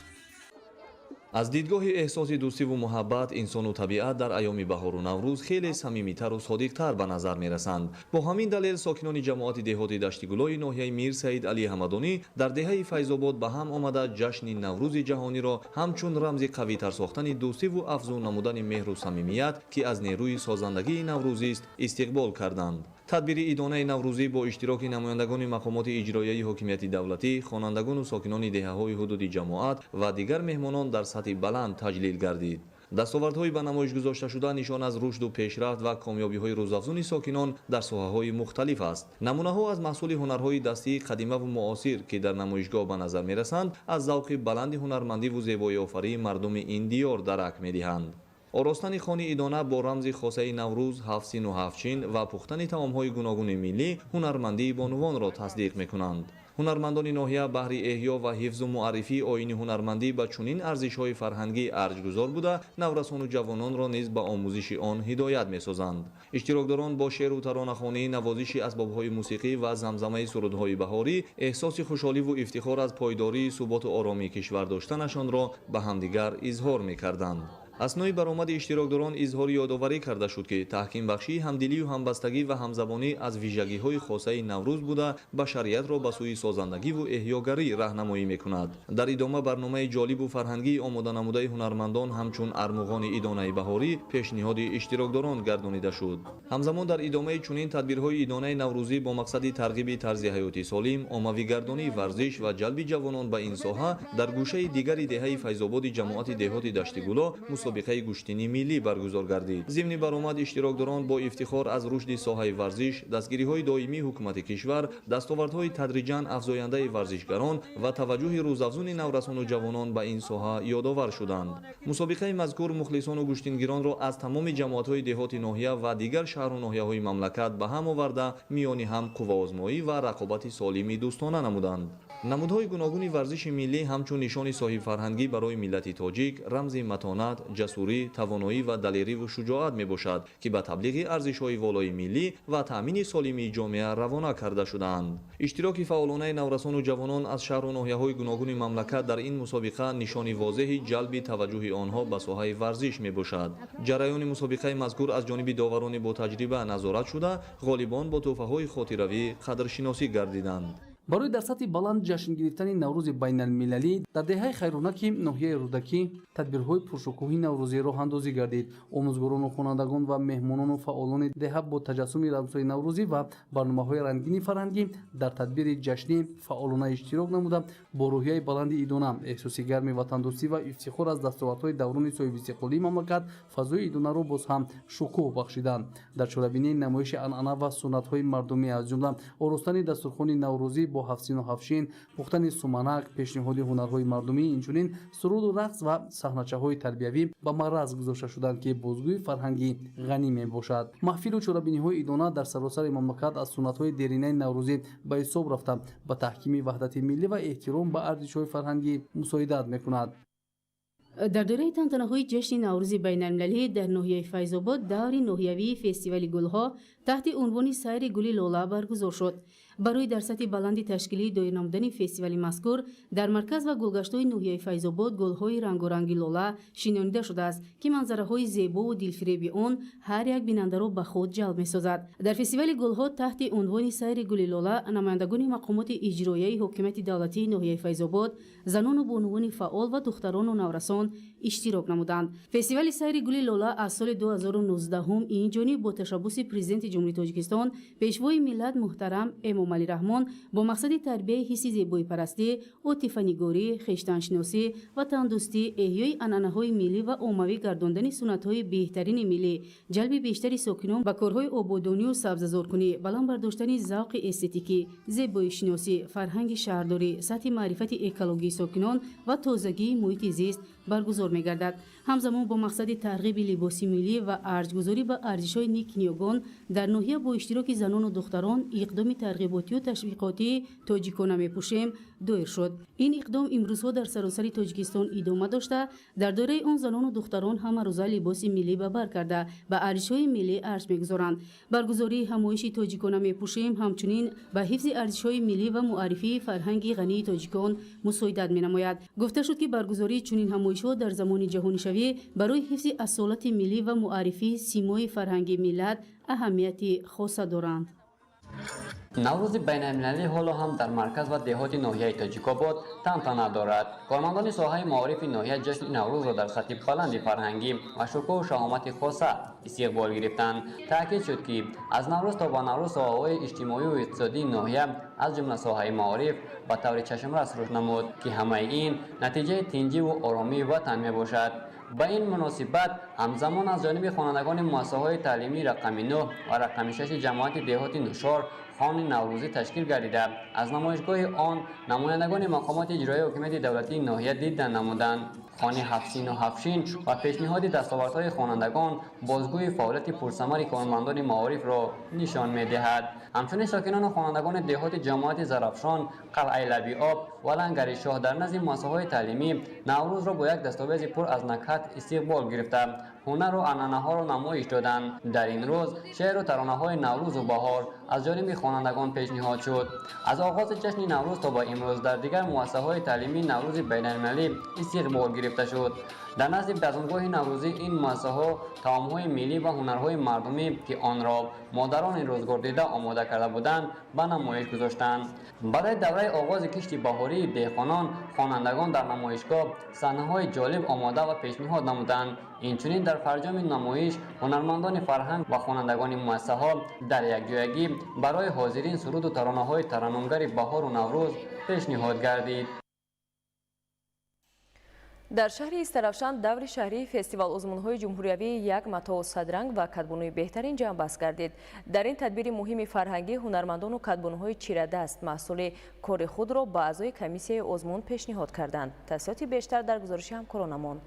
[SPEAKER 16] Аз дидгоҳи эҳсоси дӯстиву муҳаббат, инсону табиат дар айёми баҳору Наврӯз хеле самимитару содиқтар ба назар мерасанд. Бо ҳамин далел сокинони ҷамоати деҳоти Даштигулои ноҳияи Мир Саид Алӣ Ҳамадонӣ дар деҳаи Файзобод ба ҳам омада, ҷашни Наврӯзи ҷаҳониро ҳамчун рамзи қавитар сохтани дӯстиву афзун намудани меҳру самимият, ки аз нерӯи созандагии наврӯзист, истиқбол карданд. Тадбири идонаи наврӯзӣ бо иштироки намояндагони мақомоти иҷроияи ҳокимияти давлатӣ, хонандагону сокинони деҳаҳои ҳудуди ҷамоат ва дигар меҳмонон дар сатҳи баланд таҷлил гардид. Дастовардҳои ба намоиш гузошташуда нишон аз рушду пешрафт ва комёбиҳои рӯзафзуни сокинон дар соҳаҳои мухталиф аст. Намунаҳо аз маҳсули ҳунарҳои дастии қадимаву муосир, ки дар намоишгоҳ ба назар мерасанд, аз завқи баланди ҳунармандиву зебоиофарии мардуми ин диёр дарак медиҳанд. Оростани хони идона бо рамзи хосаи Наврӯз, ҳафтсину ҳафтчин ва пухтани таомҳои гуногуни миллӣ ҳунармандии бонувонро тасдиқ мекунанд. Ҳунармандони ноҳия баҳри эҳё ва ҳифзу муаррифии оини ҳунармандӣ ба чунин арзишҳои фарҳангӣ арҷгузор буда, наврасону ҷавононро низ ба омӯзиши он ҳидоят месозанд. Иштирокдорон бо шеъру таронахонӣ, навозиши асбобҳои мусиқӣ ва замзамаи сурудҳои баҳорӣ эҳсоси хушҳоливу ифтихор аз пойдории суботу оромии кишвар доштанашонро ба ҳамдигар изҳор мекарданд. Аснои баромади иштирокдорон изҳори ёдоварӣ карда шуд, ки таҳкимбахшии ҳамдилию ҳамбастагӣ ва ҳамзабонӣ аз вижагиҳои хосаи Наврӯз буда, башариятро ба сӯи созандагиву эҳёгарӣ раҳнамоӣ мекунад. Дар идома барномаи ҷолибу фарҳангии омоданамудаи ҳунармандон ҳамчун армуғони идонаи баҳорӣ пешниҳоди иштирокдорон гардонида шуд. Ҳамзамон дар идомаи чунин тадбирҳои идонаи наврӯзӣ бо мақсади тарғиби тарзи ҳаёти солим, оммавигардонии варзиш ва ҷалби ҷавонон ба ин соҳа, дар гӯшаи дигари деҳаи Файзободи ҷамоати деҳоти Даштигуло мусобиқаи гӯштини миллӣ баргузор гардид. Зимни баромад иштирокдорон бо ифтихор аз рушди соҳаи варзиш, дастгириҳои доимии ҳукумати кишвар, дастовардҳои тадриҷан афзояндаи варзишгарон ва таваҷҷӯҳи рӯзафзуни наврасону ҷавонон ба ин соҳа ёдовар шуданд. Мусобиқаи мазкур мухлисону гӯштингиронро аз тамоми ҷамоатҳои деҳоти ноҳия ва дигар шаҳру ноҳияҳои мамлакат ба ҳам оварда, миёни ҳам қувваозмоӣ ва рақобати солими дӯстона намуданд. Намудҳои гуногуни варзиши миллӣ ҳамчун нишони соҳибфарҳангӣ барои миллати тоҷик, рамзи матонат, ҷасурӣ, тавоноӣ ва далериву шуҷоат мебошад, ки ба таблиғи арзишҳои волои миллӣ ва таъмини солимии ҷомеа равона карда шудаанд. Иштироки фаъолонаи наврасону ҷавонон аз шаҳру ноҳияҳои гуногуни мамлакат дар ин мусобиқа нишони возеҳи ҷалби таваҷҷӯҳи онҳо ба соҳаи варзиш мебошад. Ҷараёни мусобиқаи мазкур аз ҷониби доварони ботаҷриба назорат шуда, ғолибон бо тӯҳфаҳои хотиравӣ қадршиносӣ гардиданд.
[SPEAKER 17] Барои дар сатҳи баланд ҷашн гирифтани Наврӯзи байналмилалӣ дар деҳаи Хайрунаки ноҳияи Рӯдакӣ тадбирҳои пуршукӯҳи наврӯзӣ роҳандозӣ гардид. Омӯзгорону хонандагон ва меҳмонону фаъолони деҳа бо таҷассуми рамзҳои наврӯзӣ ва барномаҳои рангини фарҳангӣ дар тадбири ҷашнӣ фаъолона иштирок намуда, бо рӯҳияи баланди идона, эҳсоси гарми ватандӯстӣ ва ифтихор аз дастовардҳои даврони соҳибистиқлолии мамлакат фазои идонаро боз ҳам шукӯҳ бахшиданд. Дар чорабинии намоиши анъана ва суннатҳои мардумӣ, аз ҷумла оростани дастурхони наврӯзӣ бо ҳафтсину ҳафтшин, пухтани суманак, пешниҳоди ҳунарҳои мардумӣ, инчунин суруду рақс ва саҳначаҳои тарбиявӣ ба мараз гузошта шуданд, ки бозгӯи фарҳанги ғанӣ мебошад. Маҳфилу чорабиниҳои идона дар саросари мамлакат аз суннатҳои деринаи наврӯзӣ ба ҳисоб рафта, ба таҳкими ваҳдати миллӣ ва эҳтиром ба арзишҳои фарҳангӣ мусоидат мекунад.
[SPEAKER 6] Дар доираи тантанаҳои ҷашни Наврӯзи байналмилалӣ дар ноҳияи Файзобод даври ноҳиявии фестивали гулҳо таҳти унвони «Сайри гули лола» баргузор шуд. Барои дар сатҳи баланди ташкилии доир намудани фестивали мазкур дар марказ ва гулгаштҳои ноҳияи Файзобод гулҳои рангоранги лола шинонида шудааст, ки манзараҳои зебову дилфиреби он ҳар як бинандаро ба худ ҷалб месозад. Дар фестивали гулҳо таҳти унвони «Сайри гули лола» намояндагони мақомоти иҷроияи ҳокимияти давлатии ноҳияи Файзобод, занону бонувони фаъол ва духтарону наврасон иштирок намуданд. Фестивали «Сайри гули лола» аз соли 2019 ин ҷониб бо ташаббуси Президенти Ҷумҳурии Тоҷикистон, Пешвои миллат муҳтарам Эмомалӣ Раҳмон бо мақсади тарбияи ҳисси зебоипарастӣ, отифанигорӣ, хештаншиносӣ, ватандӯстӣ, эҳёи анъанаҳои миллӣ ва оммавӣ гардондани суннатҳои беҳтарини миллӣ, ҷалби бештари сокинон ба корҳои ободонию сабзазоркунӣ, баланд бардоштани завқи эстетикӣ, зебоишиносӣ, фарҳанги шаҳрдорӣ, сатҳи маърифати экологии сокинон ва тозагии муҳити зист баргузор мегардад. Ҳамзамон бо мақсади тарғиби либоси миллӣ ва арҷгузорӣ ба арзишҳои нек ниёгон дар ноҳия бо иштироки занону духтарон иқдоми тарғиботию ташвиқотии «Тоҷикона мепӯшем» доир шуд. Ин иқдом имрӯзҳо дар саросари Тоҷикистон идома дошта, дар доираи он занону духтарон ҳамарӯза либоси миллӣ ба бар карда, ба арзишҳои миллӣ арҷ мегузоранд. Баргузории ҳамоиши «Тоҷикона мепӯшем» ҳамчунин ба ҳифзи арзишҳои миллӣ ва муаррифии фарҳанги ғании тоҷикон мусоидат менамояд. Гуфта шуд, ки баргузории чунин ҳамоишҳо дар замони ҷаҳонишавӣ барои ҳифзи асолати миллӣ ва муаррифии симои фарҳанги миллат аҳамияти хоса доранд.
[SPEAKER 18] Наврӯзи байналмилалӣ ҳоло ҳам дар марказ ва деҳоти ноҳияи Тоҷикобод тантана дорад. Кормандони соҳаи маорифи ноҳия ҷашни Наврӯзро дар сатҳи баланди фарҳангӣ ва шукӯҳу шаҳомати хоса истиқбол гирифтанд. Таъкид шуд, ки аз Наврӯз то ба Наврӯз соҳаҳои иҷтимоию иқтисодии ноҳия, аз ҷумла соҳаи маориф, ба таври чашмрас рушд намуд, ки ҳамаи ин натиҷаи тинҷиву оромии ватан мебошад. Ба ин муносибат ҳамзамон аз ҷониби хонандагони муассисаҳои таълимии рақами 9 ва рақами 6 ҷамоати деҳоти Нушор хони наврӯзӣ ташкил гардида, аз намоишгоҳи он намояндагони мақомоти иҷроияи ҳокимияти давлатии ноҳия дидан намуданд. Хони ҳафтсину ҳафтшин ва пешниҳоди дастовардҳои хонандагон бозгӯи фаъолияти пурсамари кормандони маорифро нишон медиҳад. Ҳамчунин сокинону хонандагони деҳоти ҷамоати Зарафшон, Қалъаи Лаби Об ва Лангари Шоҳ дар назди муассисаҳои таълимӣ Наврӯзро бо як дастовези пур аз накҳат истиқбол гирифта, ҳунару анъанаҳоро намоиш доданд. Дар ин рӯз шеъру таронаҳои Наврӯзу баҳор аз ҷониби хонандагон пешниҳод шуд. Аз оғози ҷашни Наврӯз то ба имрӯз дар дигар муассисаҳои таълимии Наврӯзи байналмилалӣ истиқбол гирифта шуд. Дар назди базмгоҳи наврӯзӣ ин муассисаҳо таомҳои миллӣ ва ҳунарҳои мардумӣ, ки онро модарони рӯзгордида омода карда буданд, ба намоиш гузоштанд. Барои давраи оғози кишти баҳории деҳқонон хонандагон дар намоишгоҳ саҳнаҳои ҷолиб омода ва пешниҳод намуданд. Инчунин дар фарҷоми намоиш ҳунармандони фарҳанг ва хонандагони муассисаҳо дар якҷоягӣ барои ҳозирин суруду таронаҳои тараннумгари баҳору Наврӯз пешниҳод гардид.
[SPEAKER 2] Дар шаҳри Истаравшан даври шаҳрии фестивал озмунҳои ҷумҳуриявии «Як матоу садранг» ва «Кадбонуи беҳтарин» ҷамъбаст гардид. Дар ин тадбири муҳими фарҳангӣ ҳунармандону кадбонуҳои чирадаст маҳсули кори худро ба аъзои комиссияи озмун пешниҳод карданд. Тафсилоти бештар дар гузориши ҳамкоронамон.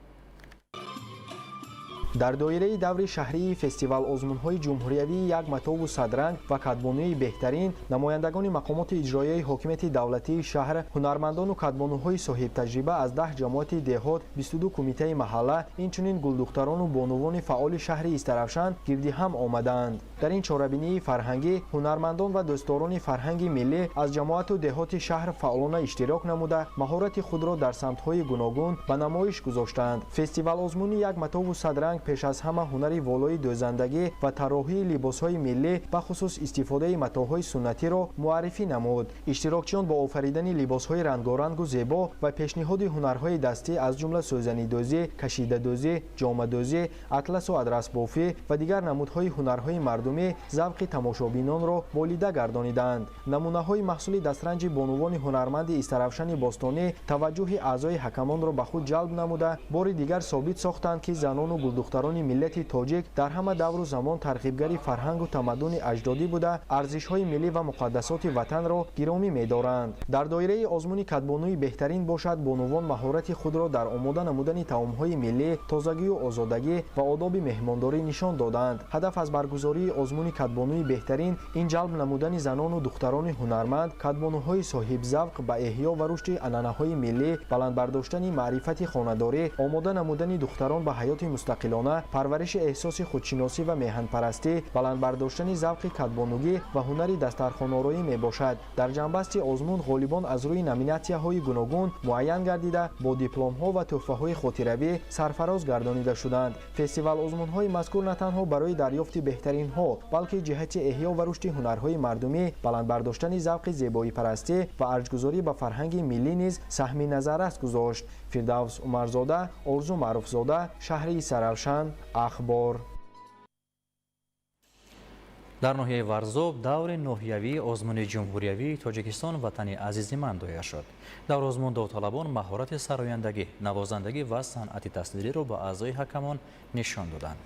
[SPEAKER 19] Дар доираи даври шаҳрии фестивал озмунҳои ҷумҳуриявии «Як матову садранг» ва «Кадбонуи беҳтарин» намояндагони мақомоти иҷроияи ҳокимияти давлатии шаҳр, ҳунармандону кадбонуҳои соҳибтаҷриба аз 10 ҷамоати деҳот, 22 кумитаи маҳалла, инчунин гулдухтарону бонувони фаъоли шаҳри Истаравшан гирди ҳам омадаанд. Дар ин чорабинии фарҳангӣ ҳунармандон ва дӯстдорони фарҳанги миллӣ аз ҷамоату деҳоти шаҳр фаъолона иштирок намуда, маҳорати худро дар самтҳои гуногун ба намоиш гузоштаанд. Фестивал озмуни «Як матову садранг» пеш аз ҳама ҳунари волои дӯзандагӣ ва тарроҳии либосҳои миллӣ, бахусус истифодаи матоъҳои суннатиро муаррифӣ намуд. Иштирокчиён бо офаридани либосҳои рангорангу зебо ва пешниҳоди ҳунарҳои дастӣ, аз ҷумла сӯзанидӯзӣ, кашидадӯзӣ, ҷомадӯзӣ, атласу адрасбофӣ ва дигар намудҳои ҳунарҳои мардумӣ завқи тамошобинонро болида гардонидаанд. Намунаҳои маҳсули дастранҷи бонувони ҳунарманди Истаравшани бостонӣ таваҷҷӯҳи аъзои ҳакамонро ба худ ҷалб намуда, бори дигар собит сохтанд, ки занону гулдухтарони миллати тоҷик дар ҳама давру замон тарғибгари фарҳангу тамаддуни аҷдодӣ буда, арзишҳои миллӣ ва муқаддасоти ватанро гиромӣ медоранд. Дар доираи озмуни «Кадбонуи беҳтарин» бошад, бонувон маҳорати худро дар омода намудани таомҳои миллӣ, тозагию озодагӣ ва одоби меҳмондорӣ нишон доданд. Ҳадаф аз баргузории озмуни «Кадбонуи беҳтарин» ин ҷалб намудани занону духтарони ҳунарманд, кадбонуҳои соҳибзавқ ба эҳё ва рушди анъанаҳои миллӣ, баланд бардоштани маърифати хонадорӣ, омода намудани духтарон ба ҳаёти мустақилона, парвариши эҳсоси худшиносӣ ва меҳанпарастӣ, баланд бардоштани завқи кадбонугӣ ва ҳунари дастархонороӣ мебошад. Дар ҷамъбасти озмун ғолибон аз рӯи номинатсияҳои гуногун муайян гардида, бо дипломҳо ва тӯҳфаҳои хотиравӣ сарфароз гардонида шуданд. Фестивал озмунҳои мазкур на танҳо барои дарёфти беҳтаринҳо, балки ҷиҳати эҳё ва рушди ҳунарҳои мардумӣ, баланд бардоштани завқи зебоипарастӣ ва арҷгузорӣ ба фарҳанги миллӣ низ саҳми назаррас гузошт. Фирдавс Умарзода, Орзу Маъруфзода, шаҳри Истаравшан, Ахбор.
[SPEAKER 3] Дар ноҳияи Варзоб даври ноҳиявии озмуни ҷумҳуриявии «Тоҷикистон ватани азизи ман» доир шуд. Дар озмун довталабон маҳорати сарояндагӣ, навозандагӣ ва санъати тасвириро ба аъзои ҳакамон нишон доданд.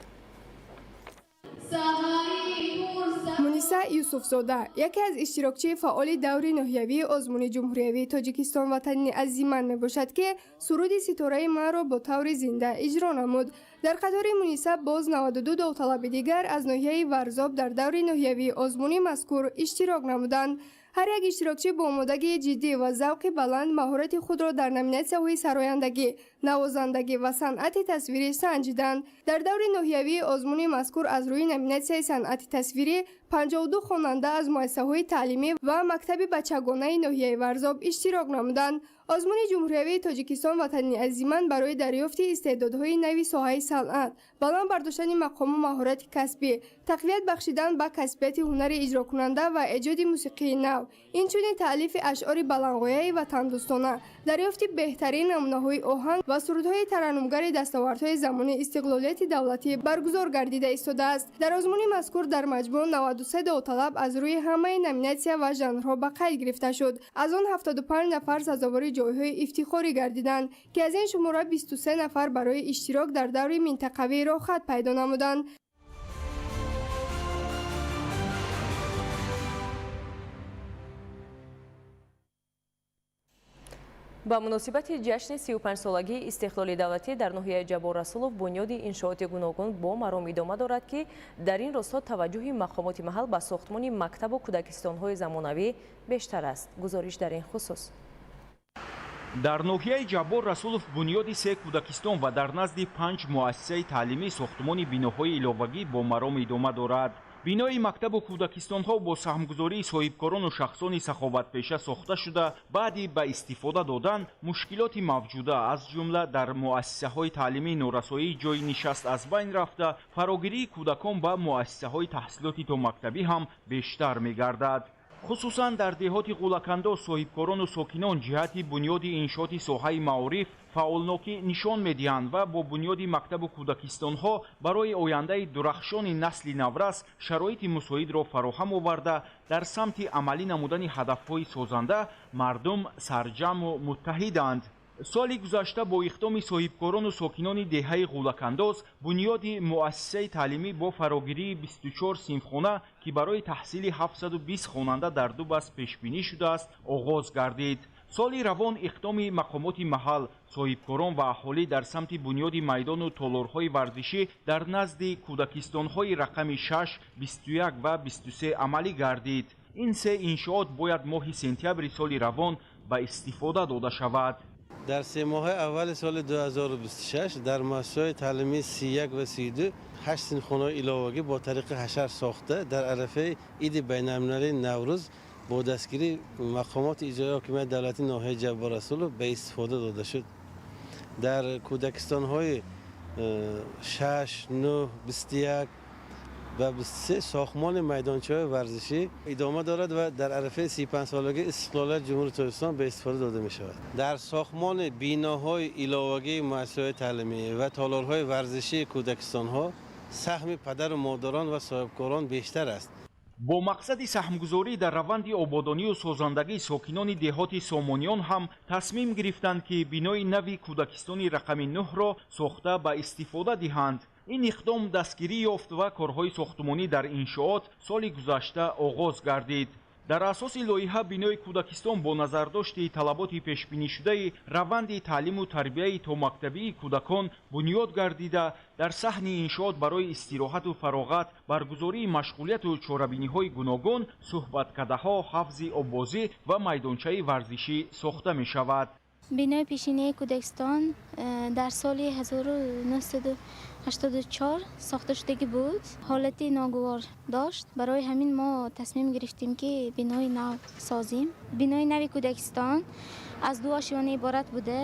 [SPEAKER 20] Муниса Муниса Юсуфзода яке аз иштирокчии фаъоли даври ноҳиявии озмуни ҷумҳуриявии Тоҷикистон «Ватани азизи ман» мебошад, ки суруди «Ситораи манро» бо таври зинда иҷро намуд. Дар қатори Муниса боз 92 довталаби дигар аз ноҳияи Варзоб дар даври ноҳиявии озмуни мазкур иштирок намуданд. Ҳар як иштирокчӣ бо омодагии ҷиддӣ ва завқи баланд маҳорати худро дар номинатсияҳои сарояндагӣ, навозандагӣ ва санъати тасвирӣ санҷиданд. Дар даври ноҳиявии озмуни мазкур аз рӯи номинатсияи санъати тасвирӣ 52 хонанда аз муассисаҳои таълимӣ ва мактаби бачагонаи ноҳияи Варзоб иштирок намуданд. Озмуни ҷумҳуриявии Тоҷикистон «Ватани азизи ман» барои дарёфти истеъдодҳои нави соҳаи санъат, баланд бардоштани мақому маҳорати касбӣ, тақвият бахшидан ба касбияти ҳунари иҷрокунанда ва эҷоди мусиқии нав, инчунин таълифи ашъори баландғояи ватандӯстона, дарёфти беҳтарин намунаҳои оҳанг ва сурудҳои тараннумгари дастовардҳои замони истиқлолияти давлатӣ баргузор гардида истодааст. Дар озмуни мазкур дар маҷмӯъ 93 довталаб аз рӯи ҳамаи номинатсия ва жанрҳо ба қайд гирифта шуд. Аз он 75 нафар сазовори ҷойҳои ифтихорӣ гардиданд, ки аз ин шумора 23 нафар барои иштирок дар даври минтақавӣ роҳхат пайдо намуданд.
[SPEAKER 2] Ба муносибати ҷашни 35-солагии истиқлоли давлатӣ дар ноҳияи Ҷаббор Расулов бунёди иншооти гуногун бо маром идома дорад, ки дар ин росто таваҷҷӯҳи мақомоти маҳал ба сохтмони мактабу кӯдакистонҳои замонавӣ бештар аст. Гузориш дар ин хусус.
[SPEAKER 21] Дар ноҳияи Ҷаббор Расулов бунёди се кӯдакистон ва дар назди панҷ муассисаи таълимӣ сохтмони биноҳои иловагӣ бо маром идома дорад. Бинои мактабу кӯдакистонҳо бо саҳмгузории соҳибкорону шахсони саховатпеша сохта шуда, баъди ба истифода додан мушкилоти мавҷуда, аз ҷумла дар муассисаҳои таълимӣ норасоии ҷойи нишаст аз байн рафта, фарогирии кӯдакон ба муассисаҳои таҳсилоти томактабӣ ҳам бештар мегардад. Хусусан дар деҳоти Ғулакандоз соҳибкорону сокинон ҷиҳати бунёди иншооти соҳаи маориф фаъолнокӣ нишон медиҳанд ва бо бунёди мактабу кӯдакистонҳо барои ояндаи дурахшони насли наврас шароити мусоидро фароҳам оварда, дар самти амалӣ намудани ҳадафҳои созанда мардум сарҷамъу муттаҳиданд. Соли гузашта бо иқдоми соҳибкорону сокинони деҳаи Ғулакандоз бунёди муассисаи таълимӣ бо фарогирии 24 синфхона, ки барои таҳсили 720 хонанда дар ду баст пешбинӣ шудааст, оғоз гардид. Соли равон иқдоми мақомоти маҳал, соҳибкорон ва аҳолӣ дар самти бунёди майдону толорҳои варзишӣ дар назди кӯдакистонҳои рақами 6, 21 ва 23 амалӣ гардид. Ин се иншоот бояд моҳи сентябри соли равон ба истифода дода шавад.
[SPEAKER 22] Дар се моҳаи аввали соли 2026 дар муассисаҳои таълимии 31 ва 32 ҳашт синфхонаҳои иловагӣ бо тариқи ҳашар сохта, дар арафаи иди байналмилалии Наврӯз бо дастгирии мақомоти иҷроияи ҳокимияти давлатии ноҳияи Ҷаббор Расулов ба истифода дода шуд. Дар кӯдакистонҳои 6, 9, 21 ва 23 сохтмони майдончаҳои варзишӣ идома дорад ва дар арафаи 35-солагии истиқлолияти Ҷумҳурии Тоҷикистон ба истифода дода мешавад. Дар сохтмони биноҳои иловагии муассисаҳои таълимӣ ва толорҳои варзишии кӯдакистонҳо саҳми падару модарон ва соҳибкорон бештар аст.
[SPEAKER 21] Бо мақсади саҳмгузорӣ дар раванди ободонию созандагии сокинони деҳоти Сомониён ҳам тасмим гирифтанд, ки бинои нави кӯдакистони рақами 9-ро сохта ба истифода диҳанд. Ин иқдом дастгирӣ ёфт ва корҳои сохтмонӣ дар иншоот соли гузашта оғоз гардид. Дар асоси лоиҳа бинои кӯдакистон бо назардошти талаботи пешбинишудаи раванди таълиму тарбияи томактабии кӯдакон бунёд гардида, дар саҳни иншоот барои истироҳату фароғат, баргузории машғулияту чорабиниҳои гуногун, суҳбаткадаҳо, ҳавзи оббозӣ ва майдончаи варзишӣ сохта мешавад.
[SPEAKER 23] Бинои пешинаи кӯдакистон дар соли 1984 сохта шудагӣ буд, ҳолати ногувор дошт. Барои ҳамин мо тасмим гирифтем, ки бинои нав созем. Бинои нави кӯдакистон аз ду ошёна иборат буда,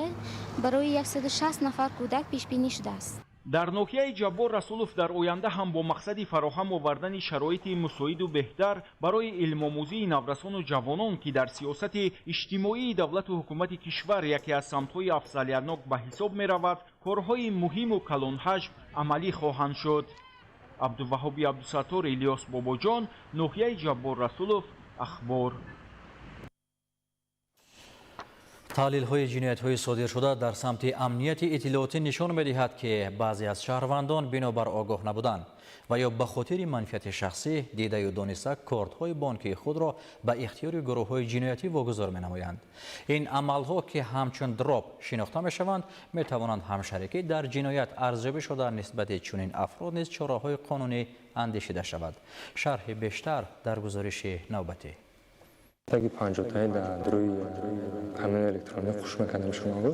[SPEAKER 23] барои 160 нафар кӯдак пешбинӣ шудааст.
[SPEAKER 21] Дар ноҳияи Ҷаббор Расулов дар оянда ҳам бо мақсади фароҳам овардани шароити мусоиду беҳтар барои илмомӯзии наврасону ҷавонон, ки дар сиёсати иҷтимоии давлату ҳукумати кишвар яке аз самтҳои афзалиятнок ба ҳисоб меравад, корҳои муҳиму калонҳаҷм амалӣ хоҳанд шуд. Абдуваҳоби Абдусаттор, Илёс Бобоҷон, ноҳияи Ҷаббор Расулов, Ахбор.
[SPEAKER 3] Таҳлилҳои ҷиноятҳои содиршуда дар самти амнияти иттилоотӣ нишон медиҳад, ки баъзе аз шаҳрвандон бинобар огоҳ набудан ва ё ба хотири манфиати шахсӣ дидаю дониста кортҳои бонкии худро ба ихтиёри гурӯҳҳои ҷиноятӣ вогузор менамоянд. Ин амалҳо, ки ҳамчун дроп шинохта мешаванд, метавонанд ҳамшарикӣ дар ҷиноят арзёбӣ шуда, нисбати чунин афрод низ чораҳои қонунӣ андешида шавад. Шарҳи бештар дар гузориши навбатӣ.
[SPEAKER 1] Таги панҷотаи дар рӯи ҳамин электронӣ хуш мекардем шуморо.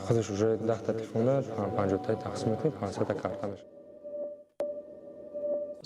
[SPEAKER 1] Худаш уже 10-та телефона панҷотаи тақсим мекунем, 500-та карта мешавад.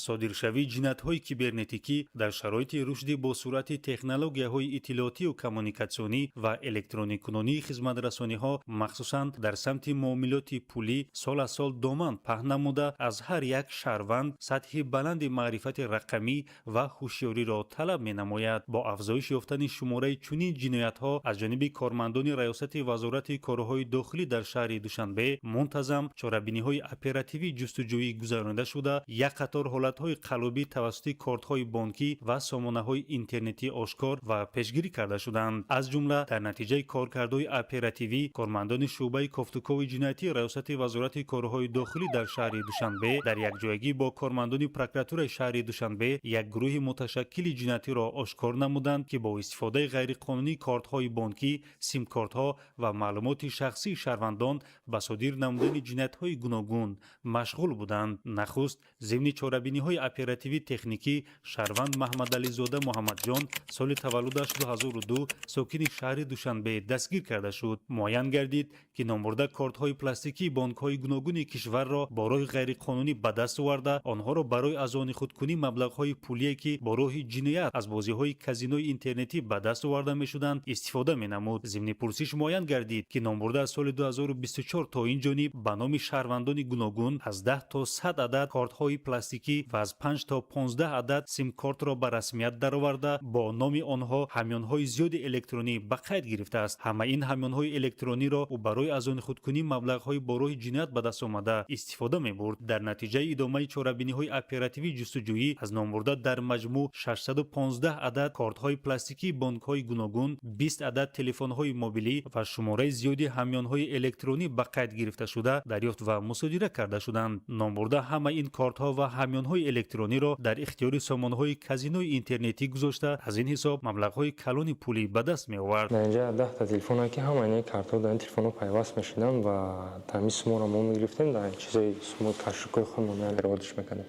[SPEAKER 4] Содиршавии ҷиноятҳои кибернетикӣ дар шароити рушди босуръати технологияҳои иттилоотию коммуникатсионӣ ва электроникунонии хизматрасониҳо, махсусан дар самти муомилоти пулӣ, сол аз сол доман паҳн намуда, аз ҳар як шаҳрванд сатҳи баланди маърифати рақамӣ ва ҳушёриро талаб менамояд. Бо афзоиш ёфтани шумораи чунин ҷиноятҳо аз ҷониби кормандони Раёсати Вазорати корҳои дохилӣ дар шаҳри Душанбе мунтазам чорабиниҳои оперативӣ ҷустуҷӯӣ гузаронида шуда, як қатор ҳолатҳои қаллобӣ тавассути кортҳои бонкӣ ва сомонаҳои интернетӣ ошкор ва пешгирӣ карда шуданд. Аз ҷумла, дар натиҷаи коркардҳои оперативӣ кормандони шӯъбаи кофтукови ҷиноятӣ Раёсати Вазорати корҳои дохилӣ дар шаҳри Душанбе дар якҷоягӣ бо кормандони прокуратураи шаҳри Душанбе як гурӯҳи муташаккили ҷиноятиро ошкор намуданд, ки бо истифодаи ғайриқонунии кортҳои бонкӣ, симкортҳо ва маълумоти шахсии шаҳрвандон ба содир намудани ҷиноятҳои гуногун машғул буданд. Нахуст, зимни чорабиниҳои оперативӣ техникӣ шаҳрванд Маҳмадализода Муҳаммадҷон, соли таваллудаш 2002, сокини шаҳри Душанбе дастгир карда шуд. Муайян гардид, ки номбурда кортҳои пластикии бонкҳои гуногуни кишварро бо роҳи ғайриқонунӣ ба даст оварда, онҳоро барои аз они худкунӣ маблағҳои пулие, ки бо роҳи ҷиноят аз бозиҳои казинои интернетӣ ба даст оварда мешуданд, истифода менамуд. Зимни пурсиш муайян гардид, ки номбурда аз соли 2024 то ин ҷониб ба номи шаҳрвандони гуногун аз 10 то 100 адад кортҳои пластикӣ ва аз 5 то 15 адад симкортро ба расмият дароварда, бо номи онҳо ҳамёнҳои зиёди электронӣ ба қайд гирифтааст. Ҳама ин ҳамёнҳои электрониро ӯ барои аз они худкунӣ маблағҳои бо роҳи ҷиноят ба даст омада истифода мебурд. Дар натиҷаи идомаи чорабиниҳои оперативӣ ҷустуҷӯӣ аз номбурда дар маҷмӯъ 615 адад кортҳои пластикии бонкҳои гуногун, 20 адад телефонҳои мобилӣ ва шумораи зиёди ҳамёнҳои электронӣ ба қайд гирифта шуда, дарёфт ва мусодира карда шуданд. Номбурда ҳама ин кортҳо ва ҳамёнҳои электрониро дар ихтиёри сомонаҳои казинои интернетӣ гузошта, аз ин ҳисоб маблағҳои калони пулӣ ба даст меовард.
[SPEAKER 1] Дар инҷа 10-та телефоне, ки ҳама инаи картҳо дар ин телефонҳо пайваст мешуданд ва ҳамин суморо мо мегирифтем, дар чизои сумо кашукҳои худмон переводиш мекардем.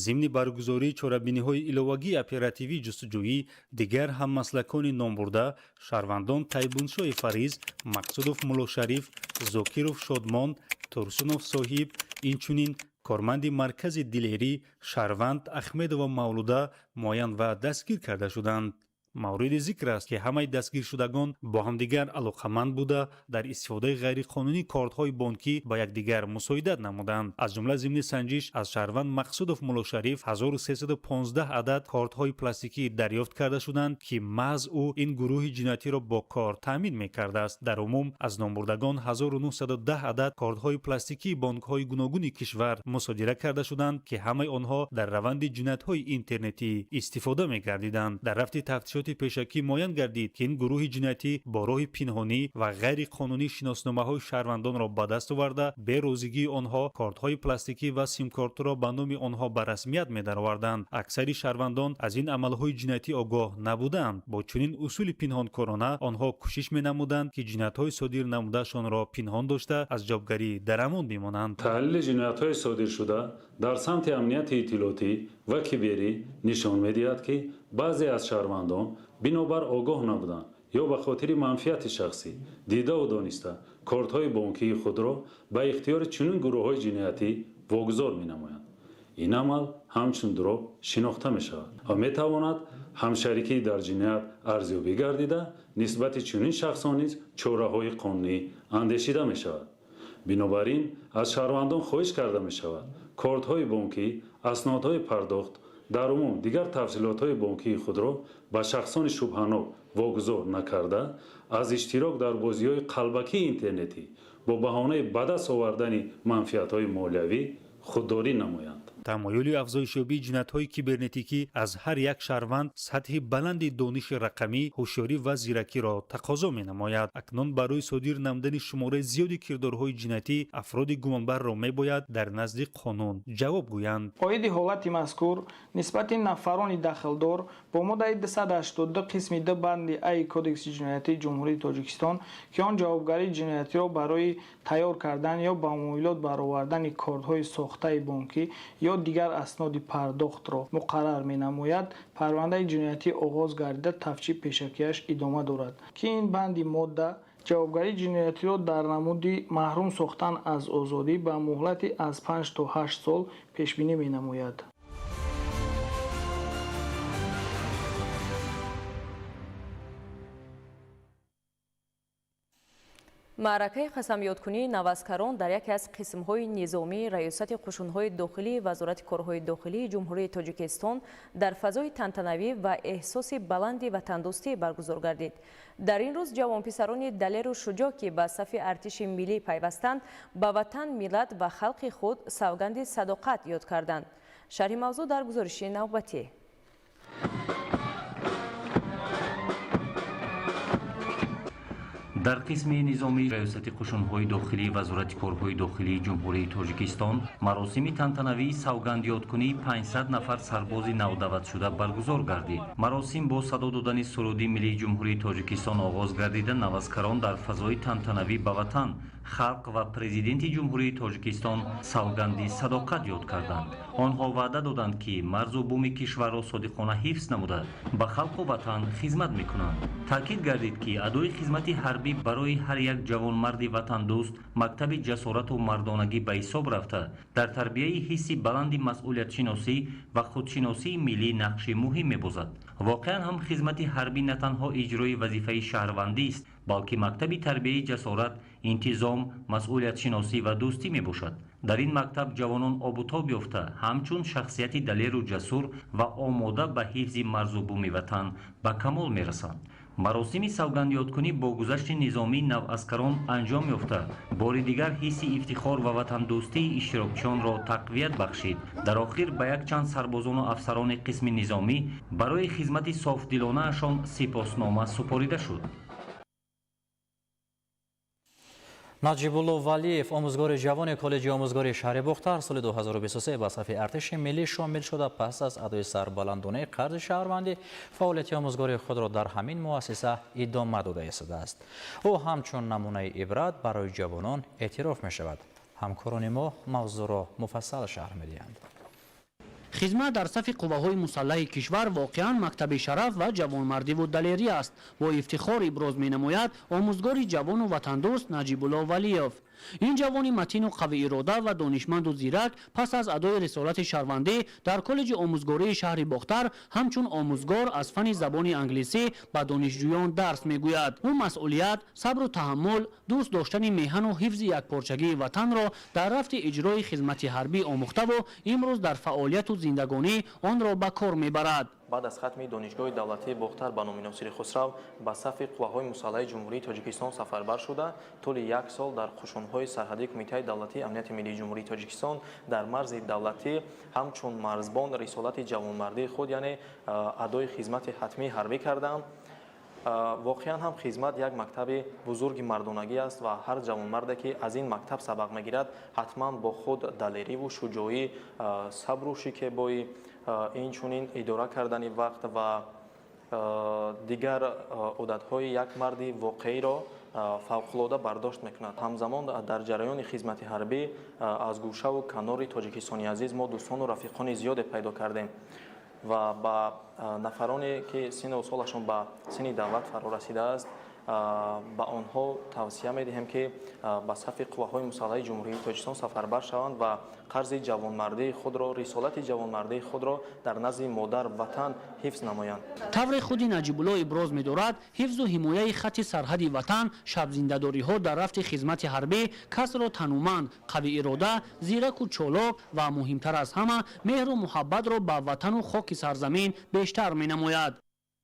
[SPEAKER 4] Зимни баргузории чорабиниҳои иловагии оперативӣ ҷустуҷӯӣ дигар ҳаммаслакони номбурда, шаҳрвандон Тайбуншои Фариз, Мақсудов Муллошариф, Зокиров Шодмон, Турсунов Соҳиб, инчунин корманди маркази дилерӣ шаҳрванд Ахмедова Мавлуда муайян ва дастгир карда шуданд. Мавриди зикр аст, ки ҳамаи дастгиршудагон бо ҳамдигар алоқаманд буда, дар истифодаи ғайриқонунии кортҳои бонкӣ ба якдигар мусоидат намуданд. Аз ҷумла, зимни санҷиш аз шаҳрванд Мақсудов Муллошариф 1315 адад кортҳои пластикӣ дарёфт карда шуданд, ки маҳз ӯ ин гурӯҳи ҷиноятиро бо кор таъмин мекардааст. Дар умум аз номбурдагон 1910 адад кортҳои пластикии бонкҳои гуногуни кишвар мусодира карда шуданд, ки ҳамаи онҳо дар раванди ҷиноятҳои интернетӣ истифода мегардиданд. Дар рафти тафтишоти пешакӣ муайян гардид, ки ин гурӯҳи ҷиноятӣ бо роҳи пинҳонӣ ва ғайриқонунӣ шиносномаҳои шаҳрвандонро ба даст оварда, берозигии онҳо кортҳои пластикӣ ва симкортро ба номи онҳо ба расмият медароварданд. Аксари шаҳрвандон аз ин амалҳои ҷиноятӣ огоҳ набуданд. Бо чунин усули пинҳонкорона онҳо кӯшиш менамуданд, ки ҷиноятҳои содир намудаашонро пинҳон дошта, аз ҷавобгарӣ дар амон бимонанд.
[SPEAKER 5] Таҳлили ҷиноятҳои содиршуда дар самти амнияти иттилоотӣ ва киберӣ нишон медиҳад, ки баъзе аз шаҳрвандон бинобар огоҳ набуданд ё ба хотири манфиати шахсӣ дидаву дониста кортҳои бонкии худро ба ихтиёри чунин гурӯҳҳои ҷиноятӣ вогузор менамоянд. Ин амал ҳамчун дроп шинохта мешавад ва метавонад ҳамшарикӣ дар ҷиноят арзёбӣ гардида, нисбати чунин шахсон низ чораҳои қонунӣ андешида мешавад. Бинобар ин аз шаҳрвандон хоҳиш карда мешавад, кортҳои бонкӣ, аснодҳои пардохт, дар умум дигар тафсилотҳои бонкии худро ба шахсони шубҳанок вогузор накарда, аз иштирок дар бозиҳои қалбакии интернетӣ бо баҳонаи ба даст овардани манфиатҳои молиявӣ худдорӣ намоянд.
[SPEAKER 4] Тамоюли афзоишёбии ҷиноятҳои кибернетикӣ аз ҳар як шаҳрванд сатҳи баланди дониши рақамӣ, ҳушёрӣ ва зиракиро тақозо менамояд. Акнун барои содир намудани шумораи зиёди кирдорҳои ҷиноятӣ афроди гумонбарро мебояд дар назди қонун ҷавоб гӯянд.
[SPEAKER 8] Оиди ҳолати мазкур нисбати нафарони дахлдор бо моддаи 282 қисми 2 банди А Кодекси ҷиноятии Ҷумҳурии Тоҷикистон, ки он ҷавобгарии ҷиноятиро барои тайёр кардан ё ба муомилот баровардани кортҳои сохтаи бонкӣ ё дигар асноди пардохтро муқаррар менамояд, парвандаи ҷиноятӣ оғоз гардида, тафтиши пешакияш идома дорад, ки ин банди модда ҷавобгарии ҷиноятиро дар намуди маҳрум сохтан аз озодӣ ба муҳлати аз 5 то 8 сол пешбинӣ менамояд.
[SPEAKER 2] Маъракаи қасамёдкунии наваскарон дар яке аз қисмҳои низомии Раёсати қушунҳои дохилии Вазорати корҳои дохилии Ҷумҳурии Тоҷикистон дар фазои тантанавӣ ва эҳсоси баланди ватандӯстӣ баргузор гардид. Дар ин рӯз ҷавонписарони далеру шуҷоъ, ки ба сафи артиши миллӣ пайвастанд, ба ватан, миллат ва халқи худ савганди садоқат ёд карданд. Шарҳи мавзӯъ дар гузориши навбатӣ.
[SPEAKER 9] Дар қисми низомии Раёсати қушунҳои дохилии Вазорати корҳои дохилии Ҷумҳурии Тоҷикистон маросими тантанавии савгандёдкунии 500 нафар сарбози навдаъватшуда баргузор гардид. Маросим бо садо додани суруди миллии Ҷумҳурии Тоҷикистон оғоз гардида, наваскарон дар фазои тантанавӣ ба ватан, халқ ва президенти Ҷумҳурии Тоҷикистон савганди садоқат ёд карданд. Онҳо ваъда доданд, ки марзу буми кишварро содиқона ҳифз намуда, ба халқу ватан хизмат мекунанд. Таъкид гардид, ки адои хизмати ҳарбӣ барои ҳар як ҷавонмарди ватандӯст мактаби ҷасорату мардонагӣ ба ҳисоб рафта, дар тарбияи ҳисси баланди масъулиятшиносӣ ва худшиносии миллӣ нақши муҳим мебозад. Воқеан ҳам хизмати ҳарбӣ на танҳо иҷрои вазифаи шаҳрвандист, балки мактаби тарбияи ҷасорат, интизом, масъулиятшиносӣ ва дӯстӣ мебошад. Дар ин мактаб ҷавонон обутоб ёфта, ҳамчун шахсияти далеру ҷасур ва омода ба ҳифзи марзу буми ватан ба камол мерасанд. Маросими савгандёдкунӣ бо гузашти низомии наваскарон анҷом ёфта, бори дигар ҳисси ифтихор ва ватандӯстии иштирокчиёнро тақвият бахшид. Дар охир ба якчанд сарбозону афсарони қисми низомӣ барои хизмати софдилонаашон сипоснома супорида шуд.
[SPEAKER 3] Наҷибулло Валиев, омӯзгори ҷавони коллеҷи омӯзгории шаҳри Бохтар, соли 2023 ба сафи артиши миллӣ шомил шуда, пас аз адои сарбаландонаи қарзи шаҳрвандӣ фаъолияти омӯзгории худро дар ҳамин муассиса идома дода истодааст. Ӯ ҳамчун намунаи ибрат барои ҷавонон эътироф мешавад. Ҳамкорони мо мавзӯъро муфассал шарҳ медиҳанд.
[SPEAKER 10] Хизмат дар сафи қувваҳои мусаллаҳи кишвар воқеан мактаби шараф ва ҷавонмардиву далерӣ аст. Бо ифтихор иброз менамояд омӯзгори ҷавону ватандӯст Наҷибулло Валиев. Ин ҷавони матину қавиирода ва донишманду зирак пас аз адои рисолати шаҳрвандӣ дар коллеҷи омӯзгории шаҳри Бохтар ҳамчун омӯзгор аз фанни забони англисӣ ба донишҷӯён дарс мегӯяд. Ӯ масъулият, сабру таҳаммул, дӯст доштани меҳану ҳифзи якпорчагии ватанро дар рафти иҷрои хизмати ҳарбӣ омӯхтаву имрӯз дар фаъолияту зиндагонӣ онро ба кор мебарад.
[SPEAKER 24] Баъд аз хатми Донишгоҳи давлатии Бохтар ба номи Носири Хусрав ба сафи қувваҳои мусаллаҳи Ҷумҳурии Тоҷикистон сафарбар шуда, тӯли як сол дар қушунҳои сарҳадии Кумитаи давлатии амнияти миллии Ҷумҳурии Тоҷикистон дар марзи давлатӣ ҳамчун марзбон рисолати ҷавонмардии худ, яъне адои хизмати ҳатмии ҳарбӣ кардам. Воқеан ҳам хизмат як мактаби бузурги мардонагӣ аст ва ҳар ҷавонмарде, ки аз ин мактаб сабақ мегирад, ҳатман бо худ далериву шуҷоӣ, сабру шикебоӣ, инчунин идора кардани вақт ва дигар одатҳои як марди воқеиро фавқулода бардошт мекунад. Ҳамзамон дар ҷараёни хизмати ҳарбӣ аз гӯшаву канори Тоҷикистони азиз мо дӯстону рафиқони зиёде пайдо кардем ва ба нафароне, ки синну солашон ба синни даъват фаро расидааст, ба онҳо тавсия медиҳем, ки ба сафи қувваҳои мусаллаҳи Ҷумҳурии Тоҷикистон сафарбар шаванд ва қарзи ҷавонмардии худро, рисолати ҷавонмардии худро дар назди модар ватан ҳифз намоянд.
[SPEAKER 10] Тавре худи Наҷибулло иброз медорад, ҳифзу ҳимояи хатти сарҳади ватан, шабзиндадориҳо дар рафти хизмати ҳарбӣ касро тануманд, қавиирода, зираку чолок ва муҳимтар аз ҳама меҳру муҳаббатро ба ватану хоки сарзамин бештар менамояд.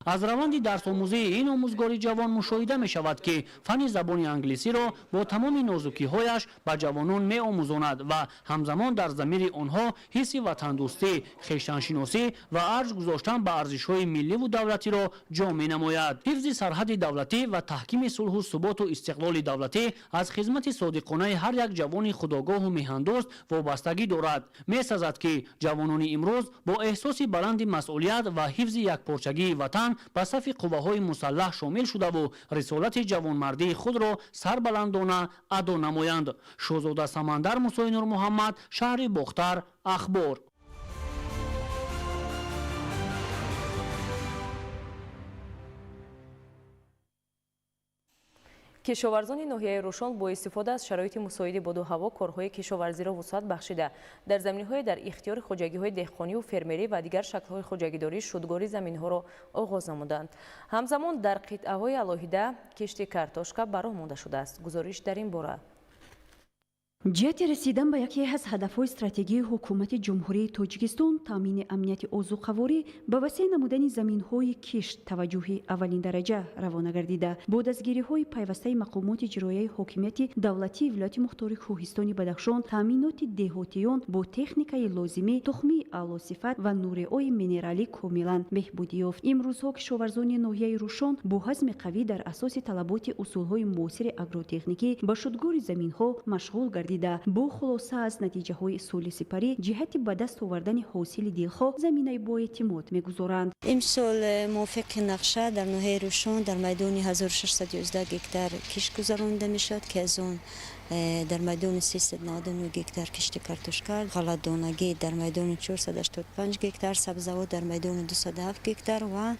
[SPEAKER 10] Аз раванди дарсомӯзии ин омӯзгори ҷавон мушоҳида мешавад, ки фанни забони англисиро бо тамоми нозукиҳояш ба ҷавонон меомӯзонад ва ҳамзамон дар замири онҳо ҳисси ватандӯстӣ, хештаншиносӣ ва арҷ гузоштан ба арзишҳои милливу давлатиро ҷо менамояд. Ҳифзи сарҳади давлатӣ ва таҳкими сулҳу суботу истиқлоли давлатӣ аз хизмати содиқонаи ҳар як ҷавони худогоҳу меҳандӯст вобастагӣ дорад. Месазад, ки ҷавонони имрӯз бо эҳсоси баланди масъулият ва ҳифзи якпорчагии ватан ба сафи қувваҳои мусаллаҳ шомил шудаву рисолати ҷавонмардии худро сарбаландона адо намоянд. Шоҳзода Самандар, Мусои Нурмуҳаммад, шаҳри Бохтар, Ахбор.
[SPEAKER 2] Кишоварзони ноҳияи Рӯшон бо истифода аз шароити мусоиди боду ҳаво корҳои кишоварзиро вусъат бахшида, дар заминҳои дар ихтиёри хоҷагиҳои деҳқониву фермерӣ ва дигар шаклҳои хоҷагидорӣ шудгори заминҳоро оғоз намуданд. Ҳамзамон дар қитъаҳои алоҳида кишти картошка ба роҳ монда шудааст. Гузориш дар ин бора.
[SPEAKER 7] Ҷиҳати расидан ба яке аз ҳадафҳои стратегии ҳукумати Ҷумҳурии Тоҷикистон таъмини амнияти озуқаворӣ ба васеъ намудани заминҳои кишт таваҷҷӯҳи аввалиндараҷа равона гардида, бо дастгириҳои пайвастаи мақомоти иҷроияи ҳокимияти давлатии вилояти мухтори Кӯҳистони Бадахшон таъминоти деҳотиён бо техникаи лозимӣ, тухмии аълосифат ва нуриҳои минералӣ комилан беҳбудӣ ёфт. Имрӯзҳо кишоварзони ноҳияи Рӯшон бо ҳазми қавӣ дар асоси талаботи усулҳои муосири агротехникӣ ба шудгори заминҳо машғул гардида, бо хулоса аз натиҷаҳои соли сипарӣ ҷиҳати ба даст овардани ҳосили дилхоҳ заминаи боэътимод мегузоранд.
[SPEAKER 11] Имсол мувофиқи нақша дар ноҳияи Рӯшон дар майдони 1611 гектар кишт гузаронида мешавад, ки аз он дар майдони 399 гектар кишти картошка, ғалладонагӣ дар майдони 485 гектар, сабзавот дар майдони 207 гектар ва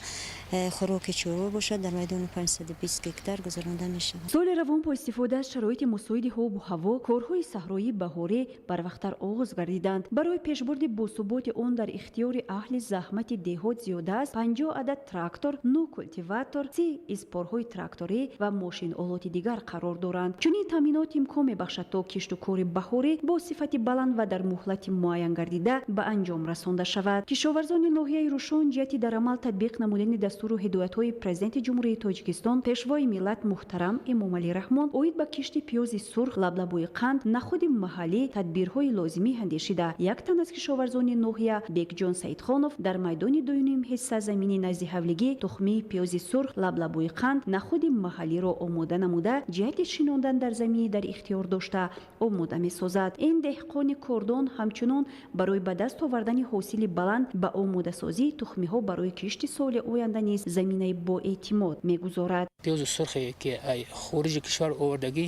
[SPEAKER 11] хӯроки чорво бошад дар майдони 520 гектар гузаронида мешавад.
[SPEAKER 7] Соли равон бо истифода аз шароити мусоиди обу ҳаво корҳои саҳроии баҳорӣ барвақттар оғоз гардиданд. Барои пешбурди босуботи он дар ихтиёри аҳли заҳмати деҳот зиёда аз 50 адад трактор, 9 култиватор, 30 изпорҳои тракторӣ ва мошинолоти дигар қарор доранд. Чунин таъминот имкон мебахшад, то кишту кори баҳорӣ бо сифати баланд ва дар муҳлати муайян гардида ба анҷом расонда шавад. Кишоварзони ноҳияи Рӯшон ҷиҳати дар амал татбиқ намудани дастуру ҳидоятҳои Президенти Ҷумҳурии Тоҷикистон, Пешвои миллат муҳтарам Эмомалӣ Раҳмон оид ба кишти пиёзи сурх, лаблабуи қанд, нахуди маҳаллӣ тадбирҳои лозимӣ андешида, як тан аз кишоварзони ноҳия Бекҷон Саидхонов дар майдони 2,5 ҳисса замини назди ҳавлигӣ тухмии пиёзи сурх, лаблабуи қанд, нахуди маҳаллиро омода намуда, ҷиҳати шинондан дар замини дар ихтиёр дошта омода месозад. Ин деҳқони кордон ҳамчунон барои ба даст овардани ҳосили баланд ба омодасозии тухмиҳо барои кишти соли оянда низ заминаи боэътимод мегузорад.
[SPEAKER 12] Пиёзи сурхе ки хориҷи кишвар овардагӣ,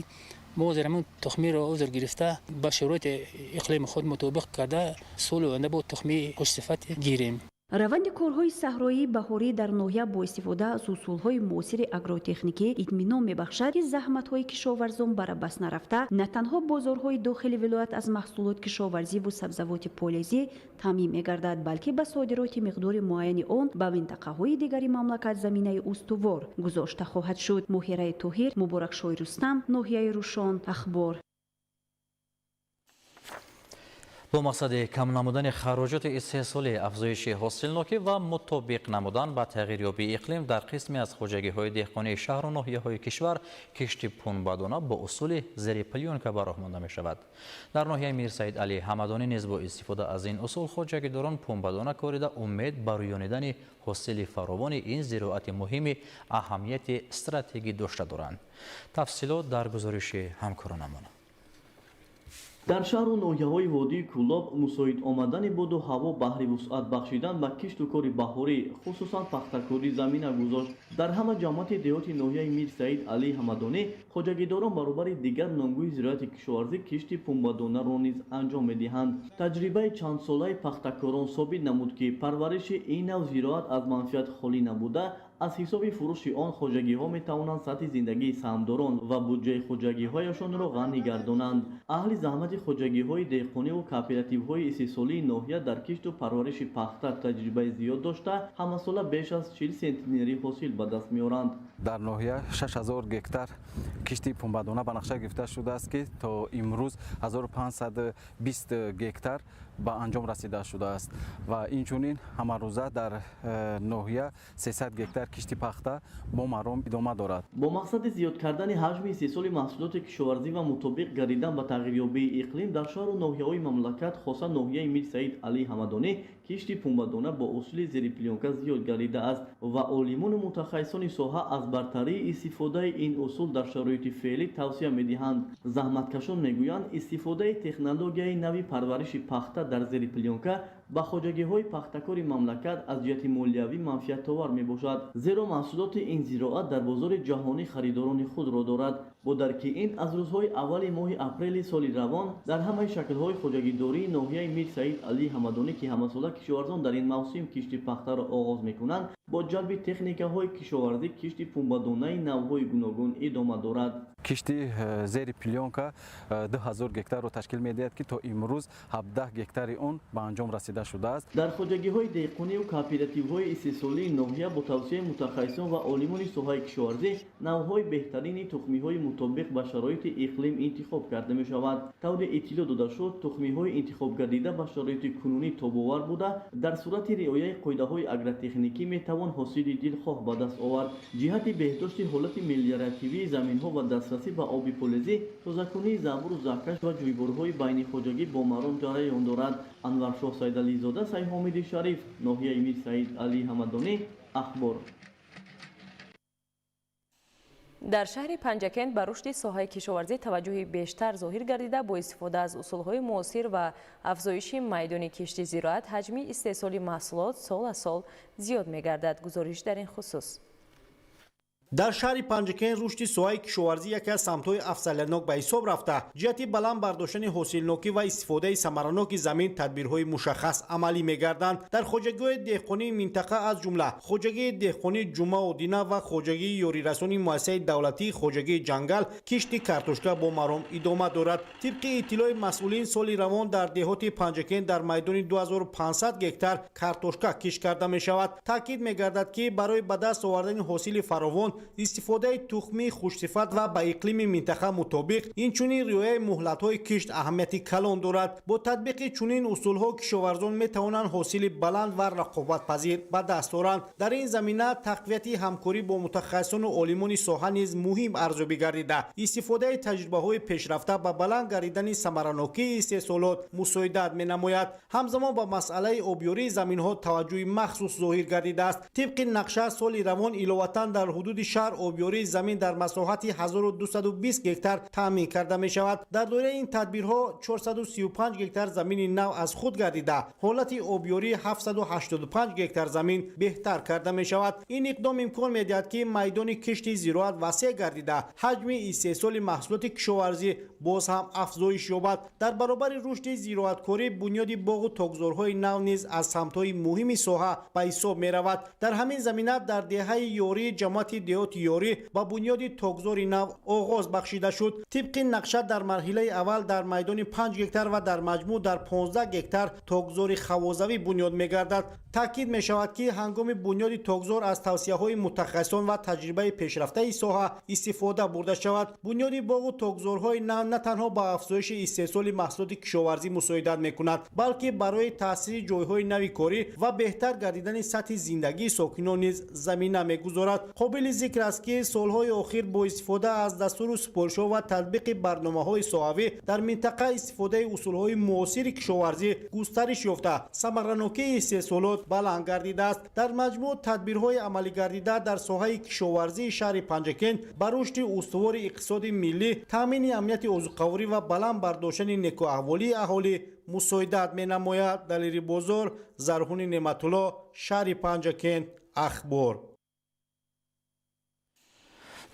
[SPEAKER 12] мо ҳозир ҳамин тухмиро ҳозир гирифта ба шароити иқлими худ мутобиқ карда соли оянда бо тухмии хушсифат гирем.
[SPEAKER 7] Раванди корҳои саҳроии баҳорӣ дар ноҳия бо истифода аз усулҳои муосири агротехникӣ итминон мебахшад, ки заҳматҳои кишоварзон барабас нарафта, на танҳо бозорҳои дохили вилоят аз маҳсулот кишоварзиву сабзавоти полезӣ таъмин мегардад, балки ба содироти миқдори муайяни он ба минтақаҳои дигари мамлакат заминаи устувор гузошта хоҳад шуд. Моҳираи Тоҳир, Муборакшоҳи Рустам, ноҳияи Рӯшон, Ахбор.
[SPEAKER 3] Бо мақсади кам намудани хароҷоти истеҳсолӣ, афзоиши ҳосилнокӣ ва мутобиқ намудан ба тағйирёбии иқлим дар қисме аз хоҷагиҳои деҳқонии шаҳру ноҳияҳои кишвар кишти пунбадона бо усули зери плёнка ба роҳ монда мешавад. Дар ноҳияи Мирсаид Алӣ Ҳамадонӣ низ бо истифода аз ин усул хоҷагидорон пунбадона корида умед ба рӯёнидани ҳосили фаровони ин зироати муҳими аҳамияти стратегӣ дошта доранд. Тафсилот дар гузориши ҳамкоронамон.
[SPEAKER 14] Дар шаҳру ноҳияҳои водии Кӯлоб мусоид омадани боду ҳаво баҳри вусъат бахшидан ба кишту кори баҳорӣ, хусусан пахтакорӣ замина гузошт. Дар ҳама ҷамоати деҳоти ноҳияи Мир Саид Алӣ Ҳамадонӣ хоҷагидорон баробари дигар номгӯи зироати кишоварзӣ кишти пунбадонаро низ анҷом медиҳанд. Таҷрибаи чандсолаи пахтакорон собит намуд, ки парвариши ин нав зироат аз манфиат холӣ набуда, аз ҳисоби фурӯши он хоҷагиҳо метавонанд сатҳи зиндагии саҳмдорон ва буҷаи хоҷагиҳояшонро ғанӣ гардонанд. Аҳли заҳмати хоҷагиҳои деҳқониву кооперативҳои истеҳсолии ноҳия дар кишту парвариши пахта таҷрибаи зиёд дошта, ҳамасола беш аз 40 сентнери ҳосил ба даст меоранд.
[SPEAKER 25] Дар ноҳия 6000 гектар кишти пунбадона ба нақша гирифта шудааст, ки то имрӯз 1520 гектар ба анҷом расида шудааст ва инчунин ҳамарӯза дар ноҳия 300 гектар кишти пахта бо маром идома дорад.
[SPEAKER 14] Бо мақсади зиёд кардани ҳаҷми истеҳсоли маҳсулоти кишоварзӣ ва мутобиқ гардидан ба тағйирёбии иқлим дар шаҳру ноҳияҳои мамлакат, хоса ноҳияи Мир Саид Алии Ҳамадонӣ, кишти пунбадона бо усули зери плёнка зиёд гардидааст ва олимону мутахассисони соҳа аз бартарии истифодаи ин усул дар шароити феълӣ тавсия медиҳанд. Заҳматкашон мегӯянд, истифодаи технологияи нави парвариши пахта дар зери плёнка ба хоҷагиҳои пахтакори мамлакат аз ҷиҳати молиявӣ манфиатовар мебошад, зеро маҳсулоти ин зироат дар бозори ҷаҳонӣ харидорони худро дорад. Бо дарки ин, аз рӯзҳои аввали моҳи апрели соли равон дар ҳамаи шаклҳои хоҷагидории ноҳияи Мир Саид Алии Ҳамадонӣ, ки ҳамасола кишоварзон дар ин мавсим кишти пахтаро оғоз мекунанд, бо ҷалби техникаҳои кишоварзӣ кишти пунбадонаи навъҳои гуногун идома дорад.
[SPEAKER 25] Кишти зери плёнка 2000 гектарро ташкил медиҳад, ки то имрӯз 17 гектари он ба анҷом расида шудааст.
[SPEAKER 14] Дар хоҷагиҳои деҳқониву кооперативҳои истеҳсолии ноҳия бо тавсияи мутахассисон ва олимони соҳаи кишоварзӣ навъҳои беҳтарини тухмиҳои мутобиқ ба шароити иқлим интихоб карда мешавад. Тавре иттилоъ дода шуд, тухмиҳои интихобгардида ба шароити кунунӣ тобовар буда, дар сурати риояи қоидаҳои агротехникӣ метавон ҳосили дилхоҳ ба даст овард. Ҷиҳати беҳдошти ҳолати мелиоративии заминҳо ва дастрасӣ ба оби полезӣ, тозакунии занбуру заҳкаш ва ҷӯйборҳои байнихоҷагӣ бо маром ҷараён дорад. Анваршоҳ Сайдализода, Сайҳомиди Шариф, ноҳияи Мир Саид Алии Ҳамадонӣ, Ахбор.
[SPEAKER 2] Дар шаҳри Панҷакент ба рушди соҳаи кишоварзӣ таваҷҷӯҳи бештар зоҳир гардида, бо истифода аз усулҳои муосир ва афзоиши майдони кишти зироат ҳаҷми истеҳсоли маҳсулот сол аз сол зиёд мегардад. Гузориш дар ин хусус.
[SPEAKER 6] Дар шаҳри Панҷакент рушди соҳаи кишоварзӣ яке аз самтҳои афзалиятнок ба ҳисоб рафта, ҷиҳати баланд бардоштани ҳосилнокӣ ва истифодаи самараноки замин тадбирҳои мушаххас амалӣ мегарданд. Дар хоҷагиҳои деҳқонии минтақа, аз ҷумла хоҷагии деҳқонии Ҷума Одина ва хоҷагии ёрирасони муассисаи давлатии хоҷагии ҷангал, кишти картошка бо маром идома дорад. Тибқи иттилои масъулин, соли равон дар деҳоти Панҷакент дар майдони 2500 гектар картошка кишт карда мешавад. Таъкид мегардад, ки барои ба даст овардани ҳосили фаровон, истифодаи тухмии хушсифат ва ба иқлими минтақа мутобиқ, инчунин риояи муҳлатҳои кишт аҳамияти калон дорад. Бо татбиқи чунин усулҳо кишоварзон метавонанд ҳосили баланд ва рақобатпазир ба даст оранд. Дар ин замина тақвияти ҳамкорӣ бо мутахассисону олимони соҳа низ муҳим арзёбӣ гардида, истифодаи таҷрибаҳои пешрафта ба баланд гардидани самаранокии истеҳсолот мусоидат менамояд. Ҳамзамон ба масъалаи обёрии заминҳо таваҷҷӯҳи махсус зоҳир гардидааст. Тибқи нақша, соли равон иловатан дар ҳудуди шаҳр обёрии замин дар масоҳати 1220 гектар таъмин карда мешавад. Дар доираи ин тадбирҳо 435 гектар замини нав аз худ гардида, ҳолати обёрии 785 гектар замин беҳтар карда мешавад. Ин иқдом имкон медиҳад, ки майдони кишти зироат васеъ гардида, ҳаҷми истеҳсоли маҳсулоти кишоварзӣ боз ҳам афзоиш ёбад. Дар баробари рушди зироаткорӣ, бунёди боғу токзорҳои нав низ аз самтҳои муҳими соҳа ба ҳисоб меравад. Дар ҳамин замина дар деҳаи Ёрӣ ҷамоати деҳоти Ёрӣ ба бунёди токзори нав оғоз бахшида шуд. Тибқи нақша, дар марҳилаи аввал дар майдони 5 гектар ва дар маҷмӯъ дар 15 гектар токзори хавозавӣ бунёд мегардад. Таъкид мешавад, ки ҳангоми бунёди токзор аз тавсияҳои мутахассисон ва таҷрибаи пешрафтаи соҳа истифода бурда шавад. Бунёди боғу токзорҳои нав на танҳо ба афзоиши истеҳсоли маҳсулоти кишоварзӣ мусоидат мекунад, балки барои таъсиси ҷойҳои нави корӣ ва беҳтар гардидани сатҳи зиндагии сокинон низ замина мегузорад. Қобили зикр аст, ки солҳои охир бо истифода аз дастуру супоришҳо ва татбиқи барномаҳои соҳавӣ дар минтақа истифодаи усулҳои муосири кишоварзӣ густариш ёфта, самаранокии истеҳсолот баланд гардидааст. Дар маҷмӯъ, тадбирҳои амалигардида дар соҳаи кишоварзии шаҳри Панҷакент ба рушди устувори иқтисоди миллӣ, таъмини амнияти озуқаворӣ ва баланд бардоштани некӯаҳволии аҳолӣ мусоидат менамояд. Далери Бозор, Зарҳуни Неъматулло, шаҳри Панҷакент, Ахбор.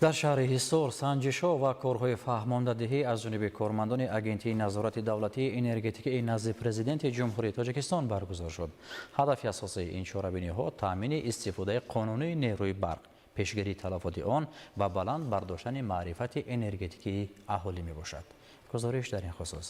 [SPEAKER 3] Дар шаҳри Ҳисор санҷишҳо ва корҳои фаҳмондадиҳӣ аз ҷониби кормандони Агентии назорати давлатии энергетикии назди Президенти Ҷумҳурии Тоҷикистон баргузор шуд. Ҳадафи асосии ин чорабиниҳо таъмини истифодаи қонунии нерӯи барқ, пешгирии талафоти он ва баланд бардоштани маърифати энергетикии аҳолӣ мебошад. Гузориш дар ин хусус.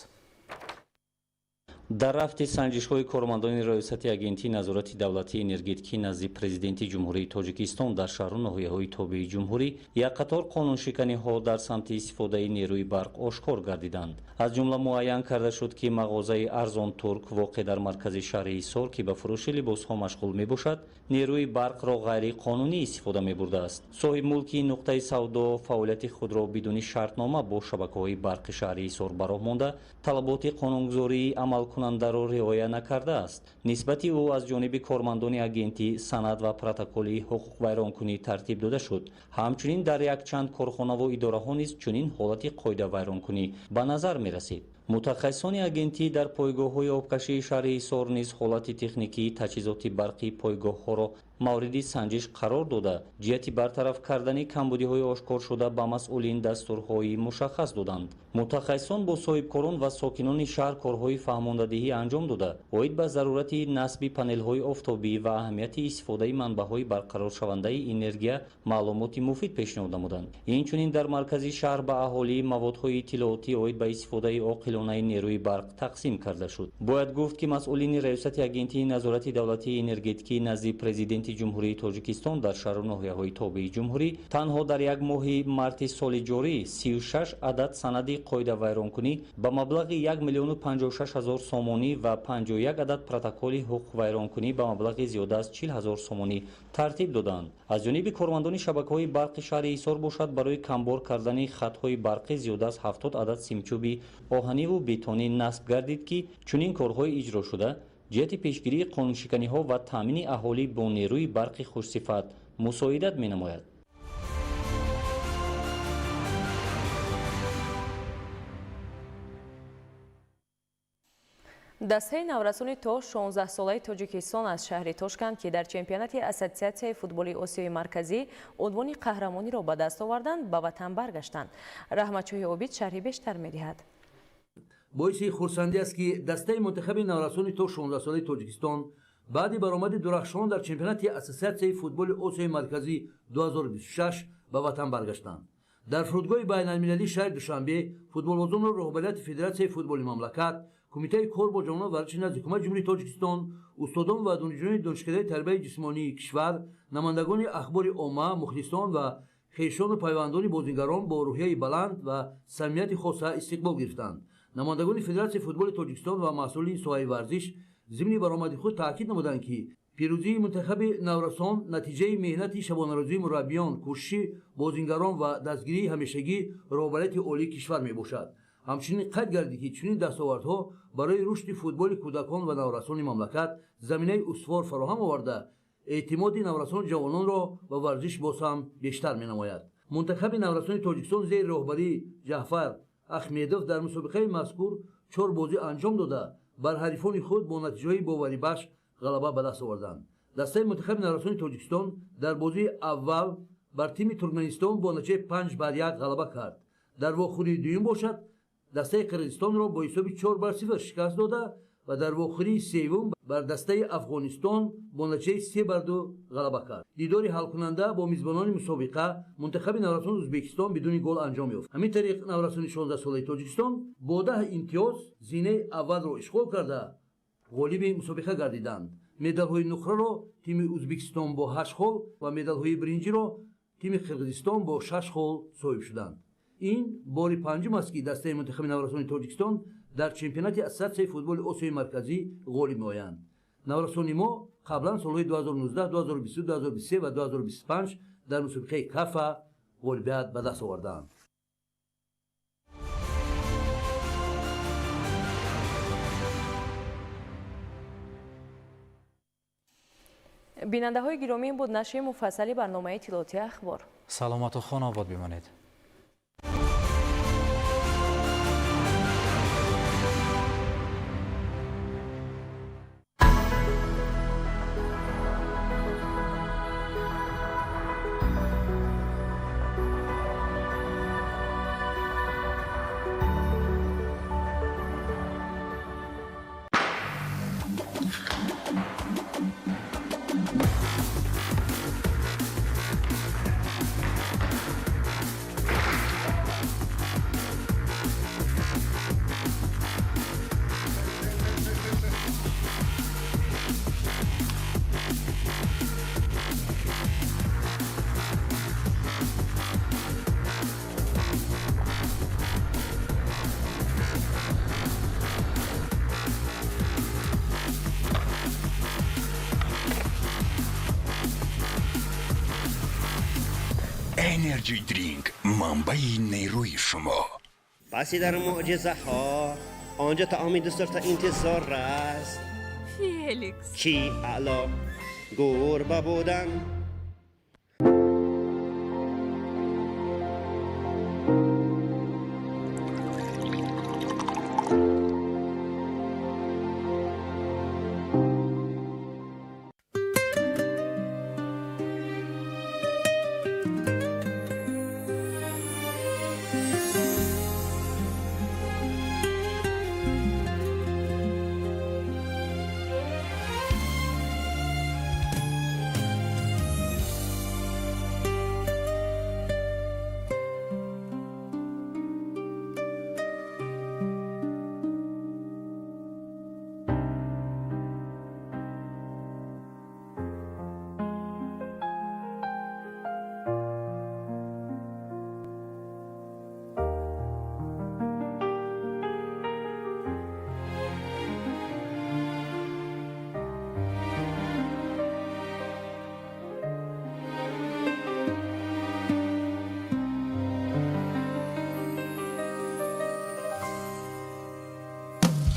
[SPEAKER 9] Дар рафти санҷишҳои кормандони Раёсати Агентии назорати давлатии энергетикӣ назди Президенти Ҷумҳурии Тоҷикистон дар шаҳру ноҳияҳои тобеи ҷумҳурӣ як қатор қонуншиканиҳо дар самти истифодаи нерӯи барқ ошкор гардиданд. Аз ҷумла муайян карда шуд, ки мағозаи Арзон Турк, воқеъ дар маркази шаҳри Ҳисор, ки ба фурӯши либосҳо машғул мебошад, нерӯи барқро ғайриқонунӣ истифода мебурдааст. Соҳибмулки ин нуқтаи савдо фаъолияти худро бидуни шартнома бо шабакаҳои барқи шаҳри Ҳисор ба роҳ монда, талаботи қонунгузории амалкунандаро риоя накардааст. Нисбати ӯ аз ҷониби кормандони агентӣ санад ва протоколи ҳуқуқвайронкунӣ тартиб дода шуд. Ҳамчунин дар якчанд корхонаву идораҳо низ чунин ҳолати қоидавайронкунӣ ба назар мерасид. Мутахассисони агентӣ дар пойгоҳҳои обкашии шаҳри Ҳисор низ ҳолати техникии таҷҳизоти барқии пойгоҳҳоро мавриди санҷиш қарор дода, ҷиҳати бартараф кардани камбудиҳои ошкоршуда ба масъулин дастурҳои мушаххас доданд. Мутахассисон бо соҳибкорон ва сокинони шаҳр корҳои фаҳмондадиҳӣ анҷом дода, оид ба зарурати насби панелҳои офтобӣ ва аҳамияти истифодаи манбаъҳои барқароршавандаи энергия маълумоти муфид пешниҳод намуданд. Инчунин дар маркази шаҳр ба аҳолӣ маводҳои иттилоотӣ оид ба истифодаи оқилонаи нерӯи барқ тақсим карда шуд. Бояд гуфт, ки масъулини Раёсати Агентии назорати давлатии энергетикӣ назди Президенти Ҷумҳурии Тоҷикистон дар шаҳру ноҳияҳои тобеи ҷумҳурӣ танҳо дар як моҳи марти соли ҷорӣ 36 адад санади қоидавайронкунӣ ба маблағи 1 миллиону 56 ҳазор сомонӣ ва 51 адад протоколи ҳуқуқвайронкунӣ ба маблағи зиёда аз 40 ҳазор сомонӣ тартиб доданд. Аз ҷониби кормандони шабакаҳои барқи шаҳри Ҳисор бошад, барои камбор кардани хатҳои барқӣ зиёда аз 70 адад симчӯби оҳаниву бетонӣ насб гардид, ки чунин корҳои иҷрошуда ҷиҳати пешгирии қонуншиканиҳо ва таъмини аҳолӣ бо нерӯи барқи хушсифат мусоидат менамояд.
[SPEAKER 2] Дастаи наврасони то 16-солаи Тоҷикистон аз шаҳри Тошканд, ки дар чемпионати Ассотсиатсияи футболи Осиёи Марказӣ унвони қаҳрамониро ба даст оварданд, ба ватан баргаштанд. Раҳматшоҳи Обид шарҳи бештар медиҳад.
[SPEAKER 13] Боиси хурсандӣ аст, ки дастаи мунтахаби наврасони то 16-солаи Тоҷикистон баъди баромади дурахшон дар чемпионати Ассотсиатсияи футболи Осиёи Марказӣ 2026 ба ватан баргаштанд. Дар фурудгоҳи байналмилалии шаҳри Душанбе футболбозонро роҳбарияти Федератсияи футболи мамлакат, Кумитаи кор бо ҷавонон варзиши назди Ҳукумати Ҷумҳурии Тоҷикистон, устодон ва донишҷӯёни донишкадаи тарбияи ҷисмонии кишвар, намояндагони ахбори омма, мухлисон ва хешону пайвандони бозигарон бо рӯҳияи баланд ва самимияти хоса истиқбол гирифтанд. Намояндагони Федератсияи футболи Тоҷикистон ва масъулини соҳаи варзиш зимни баромади худ таъкид намуданд, ки пирӯзии мунтахаби наврасон натиҷаи меҳнати шабонарӯзии мураббиён, кӯшиши бозингарон ва дастгирии ҳамешагии роҳбарияти олии кишвар мебошад. Ҳамчунин қайд гардид, ки чунин дастовардҳо барои рушди футболи кӯдакон ва наврасони мамлакат заминаи устувор фароҳам оварда, эътимоди наврасону ҷавононро ба варзиш боз ҳам бештар менамояд. Мунтахаби наврасони Тоҷикистон зери роҳбарии Ҷаъфар Ахмедов дар мусобиқаи мазкур 4 бозӣ анҷом дода, бар ҳарифони худ бо натиҷаҳои боварибахш ғалаба ба даст оварданд. Дастаи мунтахаби наврасони Тоҷикистон дар бозии аввал бар тими Туркманистон бо натиҷаи 5-1 ғалаба кард. Дар вохӯрии дуюм бошад, дастаи Қирғизистонро бо ҳисоби 4-0 шикаст дода ва дар вохӯрии севум бар дастаи Афғонистон бо натиҷаи 3-2 ғалаба кард. Дидори ҳалкунанда бо мизбонони мусобиқа мунтахаби наврасони Ӯзбекистон бидуни гол анҷом ёфт. Ҳамин тариқ наврасони 16-солаи Тоҷикистон бо 10 имтиёз зинаи аввалро ишғол карда ғолиби мусобиқа гардиданд. Медалҳои нуқраро тими Ӯзбекистон бо 8 хол ва медалҳои биринҷиро тими Қирғизистон бо 6 хол соҳиб шуданд. Ин бори панҷум аст, ки дастаи мунтахаби наврасони Тоҷикистон дар чемпионати Ассотсиатсияи футболи Осиёи Марказӣ ғолиб меоянд. Наврасони мо қаблан солҳои 2019, 2022, 2023 ва 2025 дар мусобиқаи Кафа ғолибият ба даст оварданд.
[SPEAKER 2] Бинандаҳои гиромӣ, буд нашри муфассали барномаи иттилоотии Ахбор.
[SPEAKER 3] Саломату хонобод бимонед.
[SPEAKER 15] Energy Drink, манбаи нерӯи шумо.
[SPEAKER 16] Паси дар мӯъҷизаҳо онҷо таоми дӯстдошта интизор аст.
[SPEAKER 17] Феликс.
[SPEAKER 16] Чӣ аъло гурба будан.